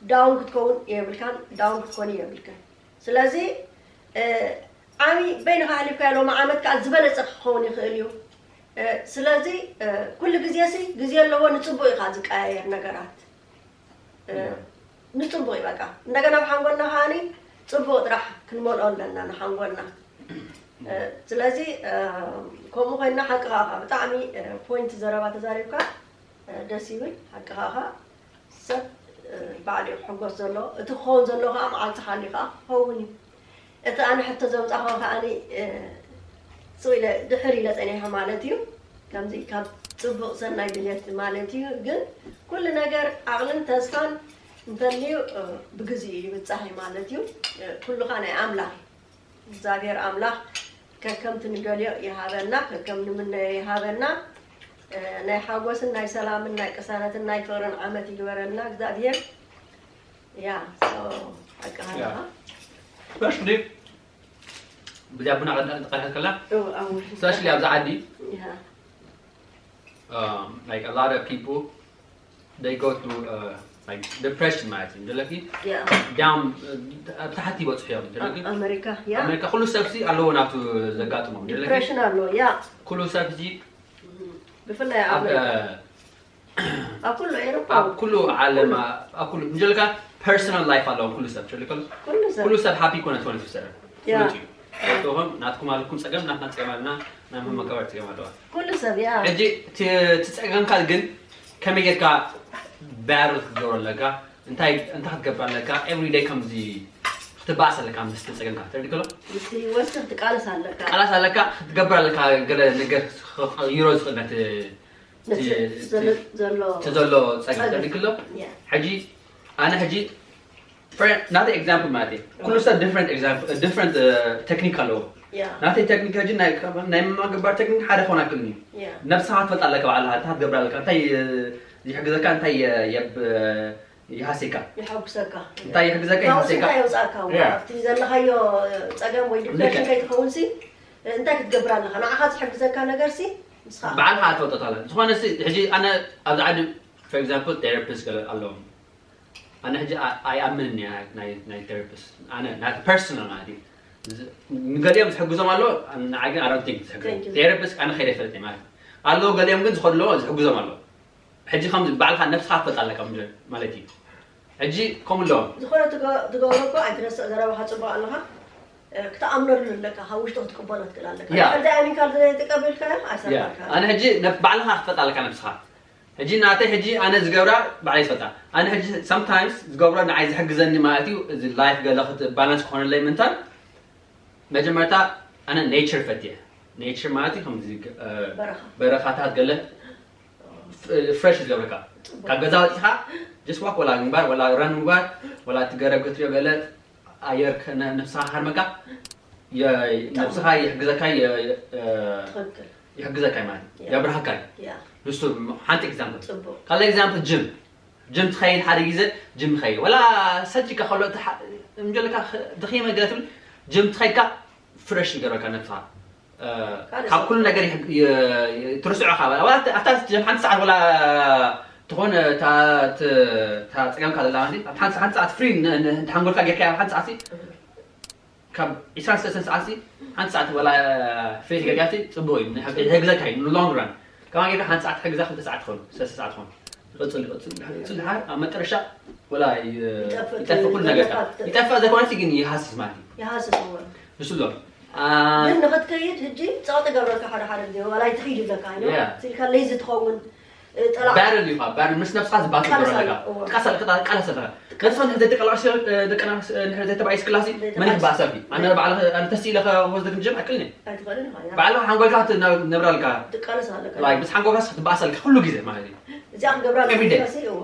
ዳውን ክትከውን የብልካን ዳውን ክትኮኒ የብልክን። ስለዚ ዓሚ በይንካ ኣሕሊፍካዮ ሎሚ ዓመት ከዓ ዝበለፀ ክኸውን ይኽእል እዩ። ስለዚ ኩሉ ግዜ ሲ ግዜ ኣለዎ ንፅቡቅ ኢካ ዝቀያየር ነገራት። ንፅቡቅ እዩ በቃ። እንደገና ብሓንጎልና ከዓኒ ፅቡቅ ጥራሕ ክንመልኦ ኣለና ንሓንጎልና። ስለዚ ከምኡ ኮይና ሓቅኻ ብጣዕሚ ፖይንት ዘረባ ተዛሪብካ ደስ ይብል። ሓቅኻ ሰብ ባዕሉ እዩ ክሕጎስ ዘሎ። እቲ ክኸውን ዘሎ ከዓ መዓልቲ ሓልዩ ከዓ ክኸውን እዩ። እቲ ኣነ ሕቶ ዘምፃኹ ከዓኒ ስቕ ኢለ ድሕር ኢለ ፀኒሐ ማለት እዩ። ከምዚ ካብ ፅቡቕ ሰናይ ድልየት ማለት እዩ። ግን ኩሉ ነገር ዓቕልን ተስፋን እንተልዩ ብግዜኡ ይብፃሕ እዩ ማለት እዩ። ኩሉኻ ናይ ኣምላኽ እዩ። እግዚኣብሔር ኣምላኽ ከከምቲ ንደልዮ ይሃበና፣ ከከም ንምነዮ ይሃበና። ናይ ሓጎስን ናይ ሰላምን ናይ ቅሳነትን ናይ ፍቕርን ዓመት ይግበረልና እግዚኣብሔር። ያ ሓቂ ሃለኻ። ብዚኣ ቡና ቀልቀልት ከላ ስፔሻሊ ኣብዚ ዓዲ like a lot of people they go through uh, like depression ማለት እዩ ዘለኪ down ኣብ ታሕቲ ይበፅሑ እዮም ዘለኪ ኣሜሪካ ያ ኣሜሪካ ኩሉ ሰብ ሲ ኣለዎ ናቱ ዘጋጥሞ ዘለኪ ዲፕሬሽን ኣሎ ያ ኩሉ ሰብ ሲ ብፍላይ ኣብ ኣብ ኣሜሪካ ኣብ ኩሉ ኤሮፓ ኣብ ኩሉ ዓለም ኣብ ኩሉ እንጀልካ personal life ኣለዎም ኩሉ ሰብ ሸልከሉ ኩሉ ሰብ ኩሉ ሰብ happy ኮነ ትኾነ ትሰረ ያ። ፍሉጥ እዩ ወጥኹም ናትኩም ኣለኩም ፀገም ናትና ፀገም ኣለና ናብ መመካበር ፀገም ኣለዋ ኩሉ ሰብ ያ ሕጂ እቲ እቲ ፀገምካ ግን ከመይ ጌርካ battle ክትገብሮ ኣለካ እንታይ እንታይ ክትገብር ኣለካ every day ከምዚ ክትባእስ ኣለካ ምስቲ ፀገምካ ተረዲከሎ ምስ ህይወት ክትቃለስ ኣለካ ቃላት ኣለካ ክትገብር ኣለካ ገለ ነገር ክቕይሮ ዝኽእል ነቲ ነቲ ዘሎ ዘሎ እቲ ዘሎ ፀገም ተረዲክሎ ያ ሕጂ ኣነ ሕጂ ናተ example ማለት እዩ ኩሉ ሰብ different example different technique ኣለዎ ያ ናተይ technique ሕጂ ናይ ናይ መማግባር technique ሓደ ክኾን ኣይክእልን እዩ ያ ነብስኻ ትፈልጥ ኣለካ ባዕልኻ እንታይ ክትገብር ኣለካ እንታይ ይሕግዘካ እንታይ የብ ይሃስየካ ይሐጉሰካ እንታይ ይሕግዘካ ካብዚ ይሃስየካ እንታይ የውፃእካ ያ። ኣብቲ ዘለካዮ ፀገም ወይ ዲፕሬሽን ልክዕ። ከይትኸውን ሲ እንታይ ክትገብር ኣለካ ንዓኻ ዝሕግዘካ ነገር ሲ ንስኻ ባዕልኻ ትፈልጦ ታላ ዝኾነ ሲ ሕጂ ኣነ ኣብዚ ዓዲ for example therapist ገለ ኣለዎም ኣነ ሕጂ ኣይኣምንን እየ ናይ- ናይ ናይ therapist ኣነ ናይ personal ማለት እዩ ዝ- ንገሊኦም ዝሕግዞም ኣሎ ንዓይ ግን I don't think ዝሕግዞም Thank you. therapist ኣነ ከይደ ይፈልጥ እየ ማለት እዩ ኣለዉ ገሊኦም ግን ዝኸድለዎ ዝሕግዞም ኣሎ ሕጂ ከም ባዕልካ ነብስኻ ትፈልጥ ኣለካ ምድር ማለት እዩ ሕጂ ከምኡ ኣለዎም ዝኾነ ትገ- ትገብሮ እኮ ኣይትረስዕ ዘረባኻ ፅቡቅ ኣለኻ እ፣ ክትኣምነሉ ኣለካ ካብ ውሽጢ ክትቅበሎ ትክእል ኣለካ ያ። እንተ ኣሚንካ ዘይተቀበልካዮ ኣይሰርሓልካ ኣነ ሕጂ ነብ- ባዕልኻ ክትፈልጥ ኣለካ ነብስኻ ሕጂ ናተይ ሕጂ ኣነ ዝገብራ ባዕለይ ይፈልጣ ኣነ ሕጂ sometimes ዝገብሮ ንዓይ ዝሕግዘኒ ማለት እዩ እዚ life ገለ ክት balance ክኾነለይ ምንታን መጀመርታ ኣነ nature ፈትየ nature ማለት እዩ ከምዚ እ፣ በረኻ በረኻታት ገለ ፍሬሽ ዝገብረካ። ካብ ገዛ ወፂኻ just walk፣ ወላ ምግባር፣ ወላ ራን ምግባር፣ ወላ እቲ ገረብ ክትሪኦ፣ ገለ ኣየር ከ-፣ ነ-፣ ነብስኻ ከርመካ፣ የ-፣ ነብስኻ ይሕግዘካ፣ የ-፣ የ-፣ እ፣ ትኽክል። ይሕግዘካ እዩ ማለት እዩ። ያ። የብርሃካ እዩ። ያ ንሱ ሓንቲ ኤግዛምፕል። ጽቡቅ። ካልኣይ ኤግዛምፕል ጅም። ጅም ትኸይድ፣ ሓደ ግዜ ጅም ትኸይድ። ወላ ሰጂካ ከሎ እቲ ሓ-፣ እንጀልካ ኽ-፣ ደኺመ ገለ ትብል፣ ጅም ትኸይድካ ፍረሽ ይገርበካ ነብስኻ። እ፣ ካልእ ካብ ሰብ ኩሉ ነገር ይሕግ-፣ የ-፣ የ-፣ ትርስዖ ካብ። ወላ ኣታ ጅም ሓንቲ ሰዓት ወላ ትኾን እታ ት-፣ እታ ጸገምካ ዘላ ማለት እዩ። ኣብ ሓንቲ ሓንቲ ሰዓት ፍሪ ን-፣ ን-፣ ንሓንጎልካ ጌርካ ኣብ ሓንቲ ሰዓት ሲ ካብ ዒስራን ሰለስተን ሰዓት ሲ ሓንቲ ሰዓት ወላ ፍሬሽ ጌርካ ሲ ጽቡቅ እዩ። ንሕግ-፣ ይሕግዘካ እዩ ንሎንግ ራን። ከማን ጌርካ ሓንቲ ሰዓት ሕግዛ ክልተ ሰዓት ትኾን፣ ሰለስተ ሰዓት ትኾን። ይቕጽል፣ ይቕጽል፣ ይቕጽል፣ ድሓር ኣብ መጨረሻ ወላ ይ-፣ ይጠፍእ ይጠፍእ ኩሉ ነገር። ዘለካ ይጠፍእ ዘይኮነ ሲ ግን ይሃስስ ማለት እዩ። ይሃስስ እዎ። ንሱ ኣሎ። ግን ንኽትከይድ ሕጂ ጸቕጢ ገብረካ ሓደ ሓደ ግዜ ዋላ ኣይትኸይድ ይብለካ እዩ። ያ። ስልካ ሌዚ ትኸውን እ፣ ጠላዕ ባረል እዩ፣ ባረል ምስ ነብስኻ ዝባትል ቃለስ ገይሩ ኣለካ። ኣሎ፣ እዎ። ትቃሰል፣ ትቃ-፣ ትቃለስ ኣለካ። ነብስኻ ንሕዘይ ደቂ ኣንስትዮ፣ እ፣ ደቂ ኣንስ-፣ እ፣ ንሕዘይ ተባይ ስክላሲ ዘይተባይ መን ይባሰልኪ? ኣነ ባዕለ፣ ኣነ ተስኢለ ከወስደክ ጅም ኣይክእልን እየ። ኣይትኽእልን ኢኻ፣ ያ። ባዕልኻ ሓንጎልካ ትነ-፣ ነብራ ኣለካ። ትቃለስ ኣለካ። ላይክ፣ ምስ ሓንጎልካ ክትባእሰልካ ኩሉ ግዜ ማለት እዩ። እዚኣ ክገብራ Every day። ኣለካ፣ እዎ።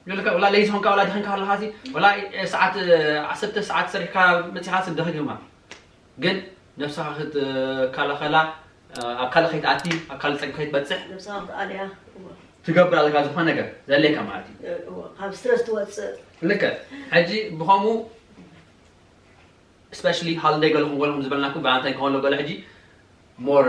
ይብለካ፣ ወላ ለይዚ ኾንካ፣ ወላ ድኸንካ ኣለኻ ሲ፣ ወላ ሰዓት፣ እ፣ ዓሰርተ ሰዓት ሰሪሕካ መጺኻ ሲ ደኺምካ። ግን ነብስኻ ክትከላኸላ፣ እ፣ ኣብ ካልእ ከይትኣቲ፣ ኣብ ካልእ ጸገም ከይትበጽሕ ነብስኻ ክትኣልያ፣ እዎ። ትገብር ኣለካ ዝኾነ ነገር ዘድልየካ ማለት እዩ። እ፣ እዎ። ካብ ስትረስ ትወጽእ። ልክዕ። ሕጂ ብኸምኡ ስፔሻሊ ሃሊደይ ገለኹም ገለኹም ዝበልናኩም ቫለንታይን ክኸውን ከሎ ገለ ሕጂ ሞር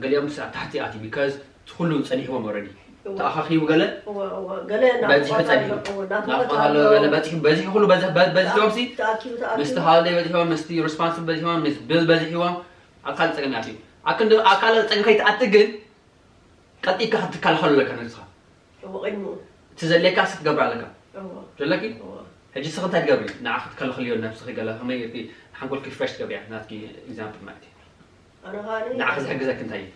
ገሊኦም ምስ ኣብ ታሕቲ ኣትዩ ቢካዝ እቲ ኩሉ ጸኒሕዎም ኦልሬዲ እወ። ተኣኻኺቡ ገለ እወ፣ እወ። ገለ በዚሑ ናፍቖት ጸኒሑ ኣሎ፣ እወ፣ ናፍቖት ናፍቖት ኣሎ ኣሎ። ገለ በዚሑ በዚሑ ኩሉ በዚ በ- በዚሕዎም ሲ ተኣኪቡ፣ ተኣኪቡ። ምስቲ ሃሊደይ በዚሕዎም ምስቲ ሪስፖንስብል በዚሕዎም ምስ ቢል በዚሕዎም ኣብ ካልእ ጸገም ይኣትዩ ኣብ ክንዲ ኣብ ካልእ ጸገም ከይትኣቲ ግን ቀልጢፍካ ክትከላኸሉ ኣለካ ነብስኻ እወ፣ ቅድሚኡ። እቲ ዘድልየካ ሲ ክትገብር ኣለካ እወ። ዘለኪ እወ። ሕጂ ስኺ እንታይ ትገብሪ ንዓኺ ክትከላኸልዮ ነብስኺ ገለ ከመይ ጌርኪ ሓንጎልኪ ፍሬሽ ትገብርያ ናትኪ ኤግዛምፕል ማለት እዩ ኣነ ኸኣ ንዓኺ ዝሕግዘኪ እንታይ እዩ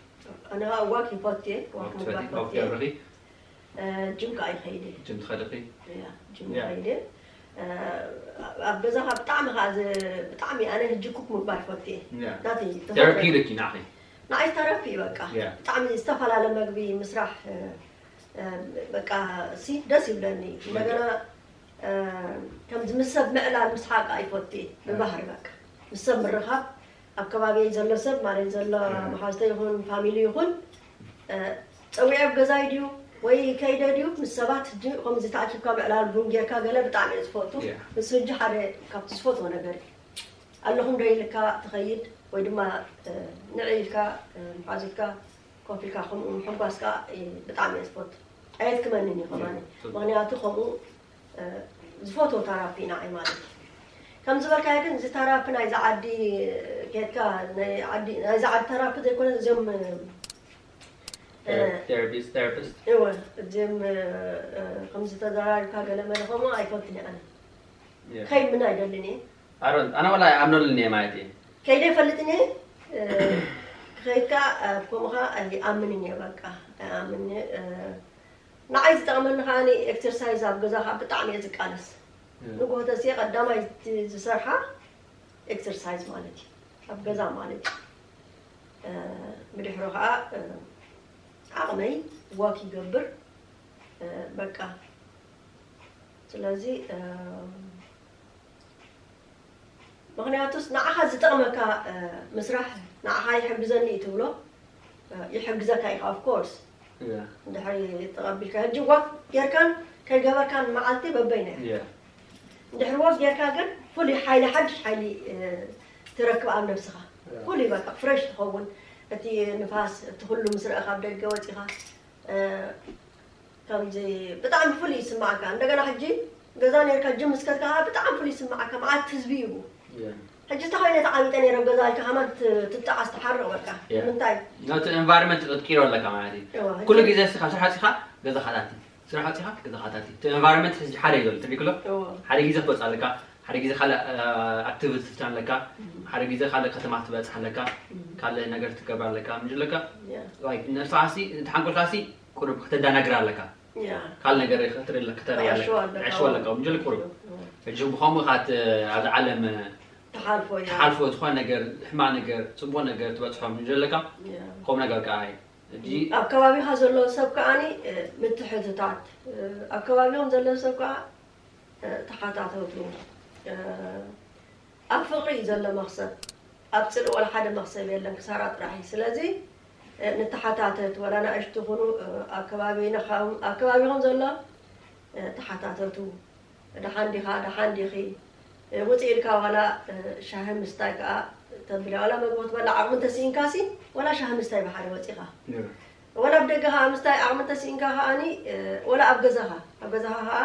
ኣነ ኸኣ ዋክ ይፈትየ፣ ዋክ ምግባር ትፈትይ ዋክ ፈትየ። ትገብሪ እ፣ ጅም ከኣ ይኸይድ እየ። ጅም ትኸድኺ ያ፣ ጅም ያ። ይኸይድ እየ። እ፣ ኣብ ገዛ ኸኣ ብጣዕሚ ኸኣ ዝ-፣ ብጣዕሚ ኣነ ሕጂ ኩክ ምግባር ይፈትየ። ያ። ናተይ ተፈጥሮ። ቴራፒ ኢሉኪ ንዓኺ ንዓይ ተረፊ በቃ ያ። ብጣዕሚ ዝተፈላለ መግቢ ምስራሕ እ፣ እ፣ በቃ ሲ ደስ ይብለኒ። እንደገና እ፣ ከምዚ ምስ ሰብ ምዕላል ምስሓቅ ኣይፈቲ ብባህሪ በቃ ምስ ሰብ ምርኻብ ኣብ ከባቢየይ ዘሎ ሰብ ማለት ዘሎ ያ። መሓዝተ ይኹን ፋሚሊ ይኹን እ፣ ጸዊዐ ኣብ ገዛይ ድዩ ወይ ከይደ ድዩ ምስ ሰባት ሕጂ ከምዚ ተኣኪብካ ምዕላል ቡን ጌርካ ገለ ብጣዕሚ እየ ዝፈቱ። ያ። ንሱ ሕጂ ሓደ ካብቲ ዝፈትዎ ነገር እዩ። ኣለኹም ዶ ኢልካ ትኸይድ ወይ ድማ እ፣ ንዒ ኢልካ እ፣ መሓዙትካ ኮፍ ኢልካ ከምኡ ምሕጓስ ከኣ እ፣ ብጣዕሚ እየ ዝፈቱ። ኣየድክመንን እዩ ከማኒ። ጽቡቅ። ምኽንያቱ ከምኡ እ፣ ዝፈትዎ ታራፒ ንዓይ ማለት እዩ። ከም ዝበልካዮ ግን እዚ ታራፒ ናይዚ ዓዲ ኬድካ ናይ ዓዲ ናይዚ ዓዲ ታራፒ ዘይኮነ እዚኦም እ፣ ቴራፒስት ቴራፒስት እወ እዚኦም እ፣ እ፣ ከምዚ ተዘራሪብካ ገለ መለ ከምኡ ኣይፈቱን እየ ኣነ። ያ። ከይድ ምን ኣይደልን እየ። ኣሮን ኣነ ወላ ኣምነሉን እየ ማለት እዩ ከይደ ይፈልጥን እየ እ፣ ክኸይድ ከኣ እ፣ ከምኡ ከኣ ኣይኣምንን እየ በቃ ኣይኣምንን እየ እ፣ ንዓይ ዝጠቕመኒ ከኣ ኤክሰርሳይዝ ኣብ ገዛ ከኣ ብጣዕሚ እየ ዝቃለስ። ንግሆ ተስየ ቀዳማይ እቲ ዝሰርሓ ኤክሰርሳይዝ ማለት እዩ ኣብ ገዛ ማለት እዩ እ፣ ብድሕሮ ከዓ እ፣ ዓቕመይ ዋክ ይገብር እ፣ በቃ ስለዚ እ፣ ምክንያቱስ ንዓኻ ዝጠቕመካ እ፣ ምስራሕ ንዓኻ ይሕግዘኒ እዩ ትብሎ እ፣ ይሕግዘካ እዩ of course ያ። እንድሕሪ ተቐቢልካ ሕጂ ዋክ ጌርካን ከይገበርካን መዓልቲ በበይና እያ ያ። እንድሕሪ ወፍ ጌርካ ግን ፍሉይ ሓይሊ ሓድሽ ሓይሊ እ፣ ትረክብ ኣብ ነብስኻ ያ። ፍሉይ በቃ ፍሬሽ ትኸውን እቲ ንፋስ እቲ ኩሉ ምስ ረእኻ ኣብ ደገ ወፂኻ እ፣ ከምዚ ብጣዕሚ ፍሉይ ይስማዓካ እንደገና ሕጂ ገዛ ኔርካ ጅም ምስከድካ ከዓ ብጣዕሚ ፍሉይ ይስማዓካ መዓት ህዝቢ ይቡ ያ። ሕጂ ተኾይነ ተዓሚጠ ነይረ ኣብ ገዛ ኢልካ ከማን ት- ትጣዓስ ትሓርቕ በቃ ያ። ንምንታይ ነቲ ኤንቫይሮንመንት ክትቅይሮ ኣለካ ማለት እዩ እዋ፣ ሕጂ- ኩሉ ግዜ እስኻ ስራሕ ወፂኻ ገዛኻ ታቲ ስራሕ ወፂኻ ገዛኻ ታቲ እቲ ኤንቫይሮንመንት ሕጂ ሓደ እዩ ዘሎ ትሪክሎ እዋ፣ ሓደ ግዜ ክትወፅእ ኣለካ ሓደ ግዜ ካልእ ኣክቲቪቲ ትፍትን ኣለካ ሓደ ግዜ ካልእ ከተማ ትበፅሕ ኣለካ ካልእ ነገር ትገብር ኣለካ ምንድለካ ያ፣ ነብስኻሲ ተሓንቆልካሲ ቁሩብ ከተዳናግር ኣለካ ያ። ካልእ ነገር ከተርኢ ኣለካ ከተርኢ ተዕሽዎ ኣለካ ኣለካ። ተዕሽዎ ኣለካ ምንድል ቁሩብ እዋ። ሕጂ ብኸምኡ ኢኻ እቲ ኣብዚ ዓለም ትሓልፎ እያ። ትሓልፎ ዝኾነ ነገር ሕማቕ ነገር ፅቡቕ ነገር ትበፅሖ ምንድለካ ያ፣ ከምኡ ነገር ከዓ እዩ ኣብ ከባቢኻ ዘሎ ሰብ ከዓኒ ምትሕትታት፣ ኣብ ከባቢኹም ዘሎ ሰብ ከዓ ተሓታተቱ። ኣብ ፍቕሪ እዩ ዘሎ መኽሰብ፣ ኣብ ፅልኢ ወላ ሓደ መኽሰብ የለን፣ ክሳራ ጥራሕ እዩ። ስለዚ ንተሓታተት፣ ወላ ናእሽቱ ኩኑ ኣብ ከባቢና፣ ኣብ ከባቢኹም ዘሎ ተሓታተቱ። ደሓን ዲኻ፣ ደሓን ዲኺ፣ ውፅእ ኢልካ ዋላ ሻሂ ምስታይ ከዓ ተብል፣ ዋላ መግቢ ክትበላ ዓቕሚ እንተስኢንካሲ፣ ዋላ ሻሂ ምስታይ ብሓደ ወፂኻ፣ ወላ ኣብ ደገ ከዓ ምስታይ ዓቕሚ እንተስኢንካ ከዓኒ፣ ወላ ኣብ ገዛኻ፣ ኣብ ገዛኻ ከዓ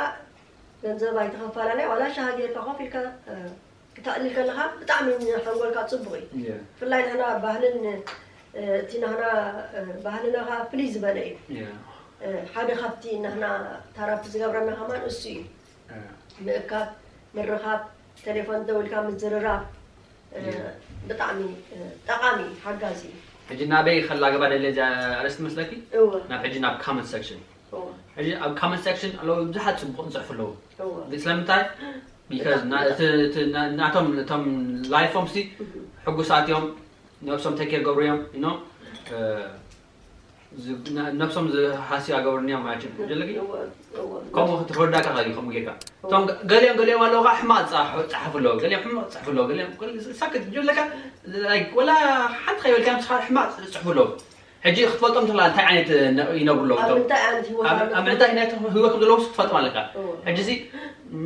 ገንዘብ ኣይተኸፋላናይ፣ ዋላ ሻሂ ጌርካ ኮፍ ኢልካ ክተዕልል ከለኻ ብጣዕሚ ሓንጎልካ ፅቡቕ እዩ። ብፍላይ ንሕና ባህልን እቲ ናህና ባህልና ከዓ ፍልይ ዝበለ እዩ። ሓደ ካብቲ ናህና ታራፒ ዝገብረና ከማን እሱ እዩ። ምእካብ፣ ምርኻብ፣ ቴሌፎን ደዊልካ ምዝርራብ ብጣዕሚ ጠቓሚ እዩ፣ ሓጋዚ እዩ። ሕጂ ናበይ ከላግባ ደለ እዛ ኣርእስቲ መስለኪ? እወ። ናብ ሕጂ ናብ comment section። እወ። ሕጂ ኣብ comment section ኣለዉ ብዙሓት ጽቡቕ ዝጽሕፉ ኣለዉ። እወ። ስለምንታይ? Because ናቶም እቶም ላይፎም ሲ ሕጉሳት እዮም፣ ነብሶም ቴክ ገብሩ እዮም። ነብሶም ዝሃስዩ ኣገብርኒ እዮም ማለት እዩ። ከምኡ ክትረዳካ እዩ። ከምኡ ጌርካ እቶም ገሊኦም ገሊኦም ኣለዉ ከዓ ሕማቅ ዝፀሓፉ ኣለዉ፣ ገሊኦም ሕማቅ ዝፅሕፉ ኣለዉ፣ ገሊኦም ሳክት ጀለካ ወላ ሓንቲ ከይበልካ ንስኻ ሕማቅ ዝፅሕፉ ኣለዉ። ሕጂ ክትፈልጦም ትኽእል እንታይ ዓይነት ይነብሩ ኣለዉ፣ ኣብ ምንታይ ዓይነት ህይወት ኣብ ምንታይ ዓይነት ህይወት ዘለዉ ክትፈልጦም ኣለካ። ሕጂ እዚ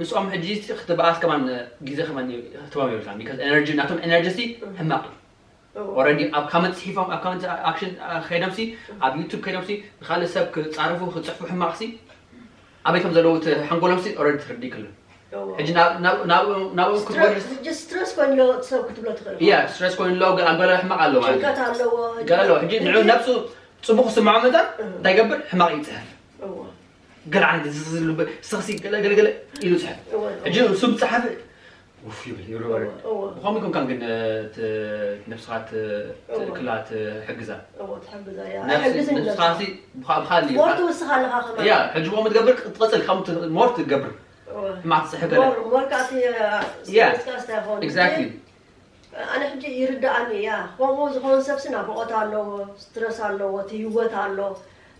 ምስኦም ሕጂ ክትበኣስ ከማን ግዜ ከማን ክትቦም ይብልካ። ኤነርጂ ናቶም ኤነርጂ ሕማቅ እዩ። ኦረዲ ኣብ ካመንት ፅሒፎም ኣብ ካመንት ኣክሽን ከይዶምሲ ኣብ ዩቱብ ከይዶምሲ ንካልእ ሰብ ክፃረፉ ክፅሕፉ ሕማቅሲ ኣበይ ከም ዘለዉ እቲ ሓንጎሎምሲ ኦረዲ ትርዲ ክሉ ሕጂ ናብኡ ክትወርስ ስትረስ ኮይኑ ኣለዎ እቲ ሰብ ክትብሎ ትኽእል ኢኻ። ያ ስትረስ ኮይኑ ኣለዎ ገ- ኣብ ገለ ሕማቅ ኣለዎ ማለት እዩ። ጭንቀት ኣለዎ ገለ ኣለዎ ሕጂ ንዑ ነብሱ ፅቡቅ ክስምዖ መጠን እንታይ ገብር ሕማቅ ይፅሕፍ እዎ። ገለ ዓይነት እዚ ዝልበ ሰክሲ ገለ ገለ ገለ ኢሉ ፅሕፍ እዎ። ሕጂ ንሱ ብፅሓፍ ውፍ ይብል ይብሉ ማለት እዩ። እዎ። ብኸምኡ ኮንካን ግን እ፣ ት- ነብስኻ ት- እዎ። ትእክላ ትሕግዛ እዎ ትሕግዛ እያ ነብስ- ኣይሕግዝን እዩ ነብስኻ ነብስኻ ሲ ብኻ- ብኻሊ ሞር ትውስኻ ኣለኻ ከማን ያ ሕጂ ብኸምኡ ትገብር ትቐፅል ከም ት- ሞር ትገብር እዎ ሕማቅ ትፅሕፍ ገለ ሞር ሞር ከዓ እቲ ያ ስትረስካ ስታይ ኾን exactly ኣነ ሕጂ ይርዳኣኒ እያ ከምኡ ዝኾን ሰብሲ ናፍቆት ኣለዎ ስትረስ ኣለዎ እቲ ህይወት ኣሎ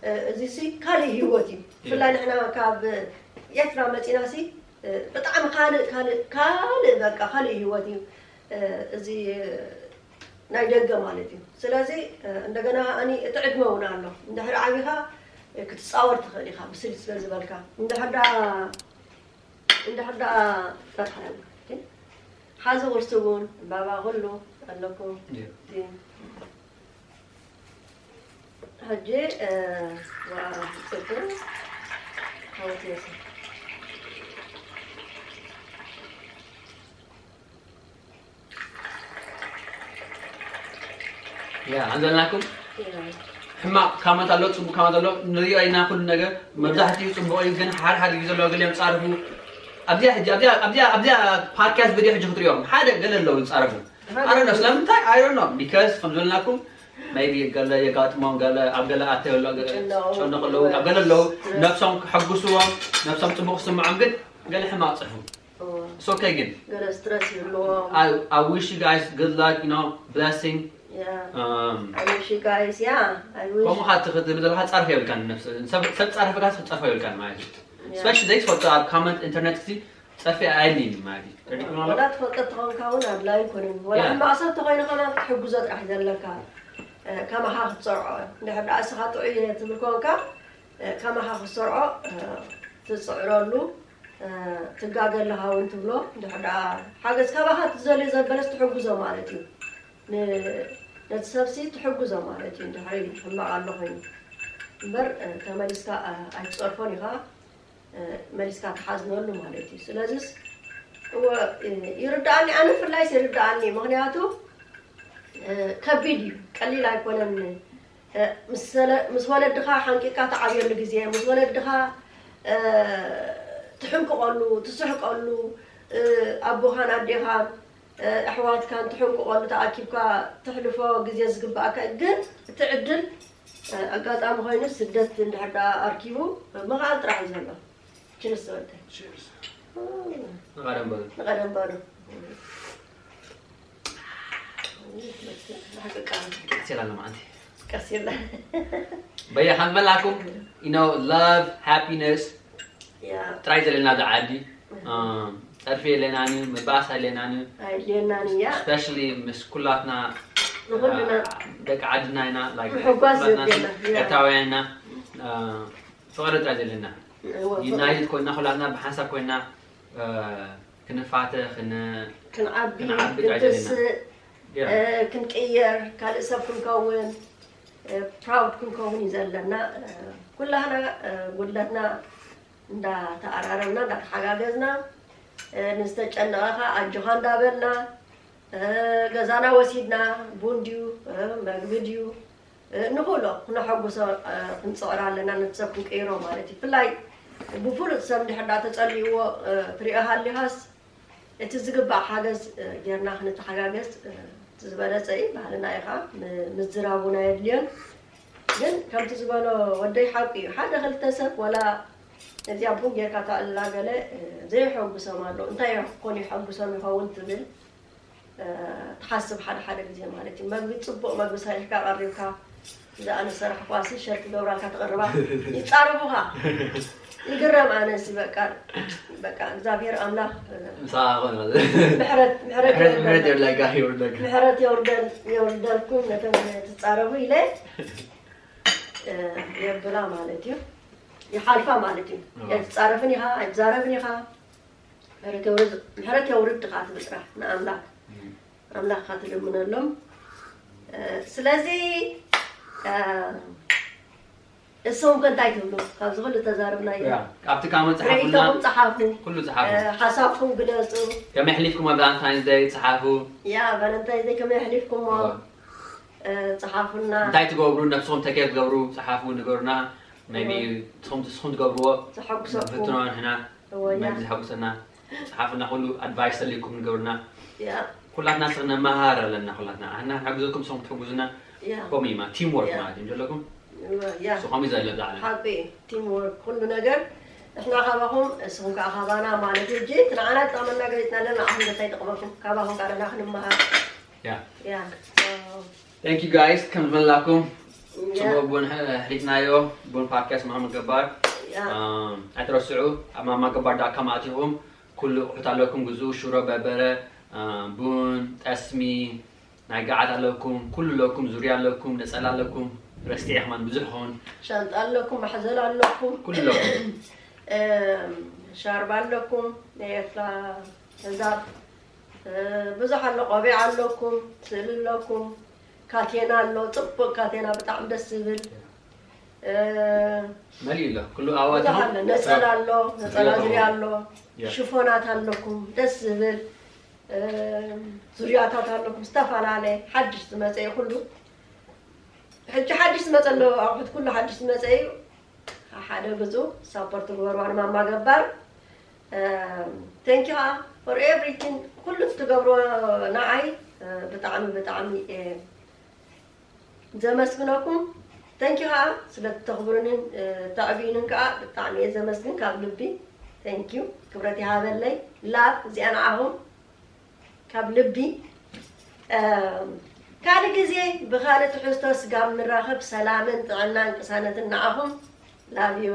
እ፣ እዚ ሲ ካልእ ህይወት እዩ ብፍላይ ንሕና ካብ ኤርትራ መፂና ሲ ብጣዕሚ ካልእ ካልእ ካልእ በቃ ካልእ ህይወት እዩ እዚ ናይ ደገ ማለት እዩ። ስለዚ እንደገና ኣኒ እቲ ዕድመ እውን ኣሎ እንድሕር ዓቢኻ ክትፃወር ትኽእል ኢኻ ብስል ስለ ዝበልካ እንድሕር ዳ እንድሕር ዳ ሓዚ ቁርሲ እውን ባባ ኩሉ ኣለኩም ሕጂ ዋ ጽቡቅ ሓወት ዮሴፍ ያ ኣንዘልናኩም ሕማቅ ካመት ኣሎ ፅቡቅ ካመት ኣሎ ንሪኦ ኢና ኩሉ ነገር መብዛሕትኡ ፅቡቅ እዩ ግን ሓደ ሓደ ግዜ ዘለዎ ገሊኦም ፃርፉ ኣብዚኣ ሕጂ ኣብዚኣ ኣብዚኣ ኣብዚኣ ፓድካስት ቪድዮ ሕጂ ክትሪኦም ሓደ ገለ ኣለዉ ይፃረፉ ኣረ ነው ስለምንታይ ኣይ ነው because ከም ዝበልናኩም maybe ገለ የጋጥሞም ገለ ኣብ ገለ ኣተይ ኣሎ ጨነቕ ኣለዉ ኣብ ገለ ኣለዉ ነብሶም ክሐጉስዎም ነብሶም ፅቡቅ ክስምዖም ግን ገለ ሕማቅ ፅሕፉ it's okay ግን ገለ ስትረስ ይህልዎም I wish you guys good luck you know blessing yeah um I wish you guys yeah I wish ከምኡ ኻትኽ ትብል ዘለኻ ፃርፍ የብልካን ነብስ ሰብ ሰብ ፃርፍካስ ክትፀርፎ የብልካን ማለት እዩ especially ዘይትፈልጦ ኣብ comment internet ክሲ ፀርፊ ኣየድልይን ማለት እዩ ተረዲእኩም ኣሎ ወላ ትፈልጦ ተኾንካ እውን ኣድላይ ኣይኮነን ወላ ሕማቕ ሰብ ተኾይኑ ከማን ክትሕግዞ ጥራሕ ዘለካ ከማኻ ክትሰርዖ እንድሕር ደኣ እስኻ ጥዑይ እየ ትብል ኮንካ ከማኻ ክትሰርዖ ትፅዕረሉ ትጋገ ኣለኻ እውን ትብሎ እንድሕር ደኣ ሓገዝ ካባኻ ትዘልዮ ዘበለስ ትሕግዞ ማለት እዩ ነቲ ሰብሲ ትሕግዞ ማለት እዩ እንድሕሪ ሕማቕ ኣሎ ኮይኑ እምበር ተመሊስካ ኣይትፀርፎን ኢኻ መሊስካ ትሓዝነሉ ማለት እዩ ስለዚስ እወ ይርዳኣኒ ኣነ ፍላይስ ይርዳኣኒ ምክንያቱ ከቢድ እዩ ቀሊል ኣይኮነን ምስ ወለድኻ ሓንቂቅካ ትዓብየሉ ግዜ ምስ ወለድኻ ትሕንቅቀሉ ትስሕቀሉ ኣቦኻን ኣዴኻን ኣሕዋትካን ትሕንቅቐሉ ተኣኪብካ ተሕልፎ ግዜ ዝግበኣካ እዩ ግን እቲ ዕድል ኣጋጣሚ ኮይኑ ስደት እንድሕር ደኣ ኣርኪቡ ምኽኣል ጥራሕ እዩ ዘሎ ችልስ ወደይ ንቐደም በሉ ንቐደም በሉ ቀሲላ ለማዓንቲ ቀሲላ በየ ከም መላኩም you know love happiness ያ ጥራይ ዘለና ኣብዚ ዓዲ። እ፣ ጸርፊ የለናን፣ መባእስ ኣለናን። ኣይድልየናን እያ Especially ምስ ኩላትና ንኹልና እ፣ ደቂ ዓድና ኢና like ምሕጓስ ኩላትና ዘድልየና፣ ያ። ኤርትራውያን ኢና። እ፣ ፍቕሪ ጥራይ ዘለና እወ፣ ዩናይትድ ኮይና ኩላትና ብሓንሳብ ኮይና እ፣ ክንፋተ ክን ክንዓቢ ክንዓቢ ጥራይ ክንትስእ ያ። እ፣ ክንቅየር ካልእ ሰብ ክንከውን ፕራውድ ክንከውን እዩ ዘለና። እ፣ ኩላህና እ፣ ጉድለትና እንዳተኣራረምና እንዳተሓጋገዝና እ፣ ንዝተጨነቐ ኸዓ ኣጆኻ እንዳበልና እ፣ ገዛና ወሲድና ቡን ድዩ እ፣ መግቢ ድዩ እ፣ ንኽእሎ ክነሐጉሶ እ፣ ክንፅዕር ኣለና ነቲ ሰብ ክንቅይሮ ማለት እዩ። ብፍላይ ብፍሉጥ ሰብ እንድሕር ዳ ተፀሊእዎ እ፣ ትሪኦ ሃሊኻስ እቲ ዝግባእ ሓገዝ እ፣ ጌርና ክንተሓጋገዝ እ፣ እቲ ዝበለፀ እዩ። ባህልና እዩ ከዓ ም- ምዝራብ እውን ኣየድልዮን። ግን ከምቲ ዝበሎ ወደይ ሓቂ እዩ። ሓደ ክልተ ሰብ ወላ እዚኣ ቡን ጌርካ ተዕልላ ገለ እ፣ ዘየሐጉሶም ኣሎ። እንታይ ኮን የሐጉሶም ይኸውን ትብል እ፣ ትሓስብ ሓደ ሓደ ግዜ ማለት እዩ። መግቢ ፅቡቕ መግቢ ሰሪሕካ ቀሪብካ እዛ ኣነ ዝሰራሕኳሲ ሸር ክገብራልካ ትቐርባ ይፃረፉኻ። ይግረም ኣነ እዚ በቃ በቃ እግዚኣብሔር ኣምላኽ እ፣ ምሳኻ ኾነ ምሕረት ምሕረት ምሕረት ምሕረት የውርደልካ። የውርደልካ የውርደልካ። ምሕረት የውርደል የውርደልኩም ነቶም ትፃረፉ ኢለ እ፣ የብላ ማለት እዩ። ይሓልፋ ማለት እዩ። እዋ። ኣይትፃረፍን ኢኻ ኣይትዛረብን ኢኻ። ምሕረት የውርድ ምሕረት የውርድ ኢኻ ትብል ጥራሕ ንኣምላኽ ኣምላኽካ ትልምነሎም። እ፣ ስለዚ እ፣ እሶም ከ እንታይ ትብሉ ካብዚ ኩሉ ተዛርብናዮ? ያ፣ ኣብቲ ካመን ጸሓፉልና ርእይቶኹም ጸሓፉ። ኩሉ ጸሓፉ። እ፣ ሓሳብኩም ግለጹ። ከመይ ኣሕሊፍኩም ኣብ ቫለንታይንስ ደይ ጸሓፉ። ያ ቫለንታይን ደይ ከመይ ኣሕሊፍኩሞ እ፣ ጸሓፉልና። እንታይ ትገብሩ፣ ነብስኹም ተኬር ትገብሩ ጸሓፉ ንገሩና። maybe እዎ። ንስኹም ንስኹም ትገብርዎ ዘሐጉሰኩም። ንፍትኖ ንሕና እዎ፣ ያ። maybe ዘሐጉሰና ጸሓፉና። ኩሉ ኣድቫይስ ተልይኩም ንገሩና። ያ ኩላትና ስቕ ነመሃር ኣለና። ኩላትና ኣሕና ንሕግዘኩም፣ ንስኹም ትሕግዙና። ያ ከምኡ እዩ ማለት ቲም ወርክ ያ። ማለት እዩ ዘለኩም። እዎ፣ ያ ንስኹም እዩ ዘሎ ብዛዕባ ሓቂ ቲም ወርክ ኩሉ ነገር ንሕና ካባኹም ንስኹም ከዓ ካባና ማለት እዩ። ሕጂ እቲ ንዓና ዝጠቕመና ገሊፅና ኣለና። ንዓኹም እንታይ ይጠቕመኩም? ካባኹም ከዓ ንሕና ክንመሃር። ያ ያ thank you guys ከም ዝበላኩም ያ ጽቡቅ ቡን ኣሕሊፍናዮ። ቡን ፓድካስት ማማ ገባር ያ ኣይትረስዑ። ኣብ ማማ ገባር ዳት ኮም ኣቲኹም ኩሉ ኣቑሑት ኣለኩም ግዝኡ። ሽሮ በርበረ፣ ቡን፣ ጠስሚ፣ ናይ ገዓት ኣለኩም፣ ኩሉ ኣለኩም። ዙርያ ኣለኩም፣ ነጸላ ኣለኩም። ረስቲዐ ከማን ብዙሕ ኸውን ሻንጣ ኣለኩም፣ ማሕዘል ኣለኩም፣ ኩሉ ኣለኩም። እም፣ ሻርባ ኣለኩም፣ ናይ ኤርትራ ተዛብ እ፣ ብዙሕ ኣሎ። ቆቢዕ ኣለኩም፣ ስእሊ ኣለኩም፣ ካቴና ኣሎ፣ ጽቡቅ ካቴና ብጣዕሚ ደስ ዝብል እ፣ መሊኡ ኣሎ ኩሉ ብዙሕ ኣዋት ኣሎ። ነጸላ ኣሎ፣ ነጸላ ዙርያ ኣሎ፣ ያ። ሽፎናት ኣለኩም ደስ ዝብል እ፣ ዙርያታት ኣለኩም ዝተፈላለየ ሓድሽ ዝመጸ እዩ ኩሉ። ሕጂ ሓድሽ ዝመጸ ኣሎ ኣቑሑት ኩሉ ሓድሽ ዝመጸ እዩ። ሓደ ግዙ ሳፖርት ግበርዋ ንማማ ገባር። ቴንኪ ከዓ for everything ኩሉ ትገብርዎ ንዓይ እ፣ ብጣዕሚ ብጣዕሚ እየ ዘመስግነኩም። ቴንኪ ከዓ ስለ ተኽብሩንን እ፣ ተዕብዩንን ከዓ ብጣዕሚ እየ ዘመስግን ካብ ልቢ። ቴንኪ ክብረት ይሃበለይ። ላቭ እዚኣ ንዓኹም ካብ ልቢ። እ፣ ካልእ ግዜ ብኻልእ ትሕዝቶ ስጋብ ንራኸብ ሰላምን ጥዕናን ቅሳነትን ንዓኹም። ላቭ ዩ።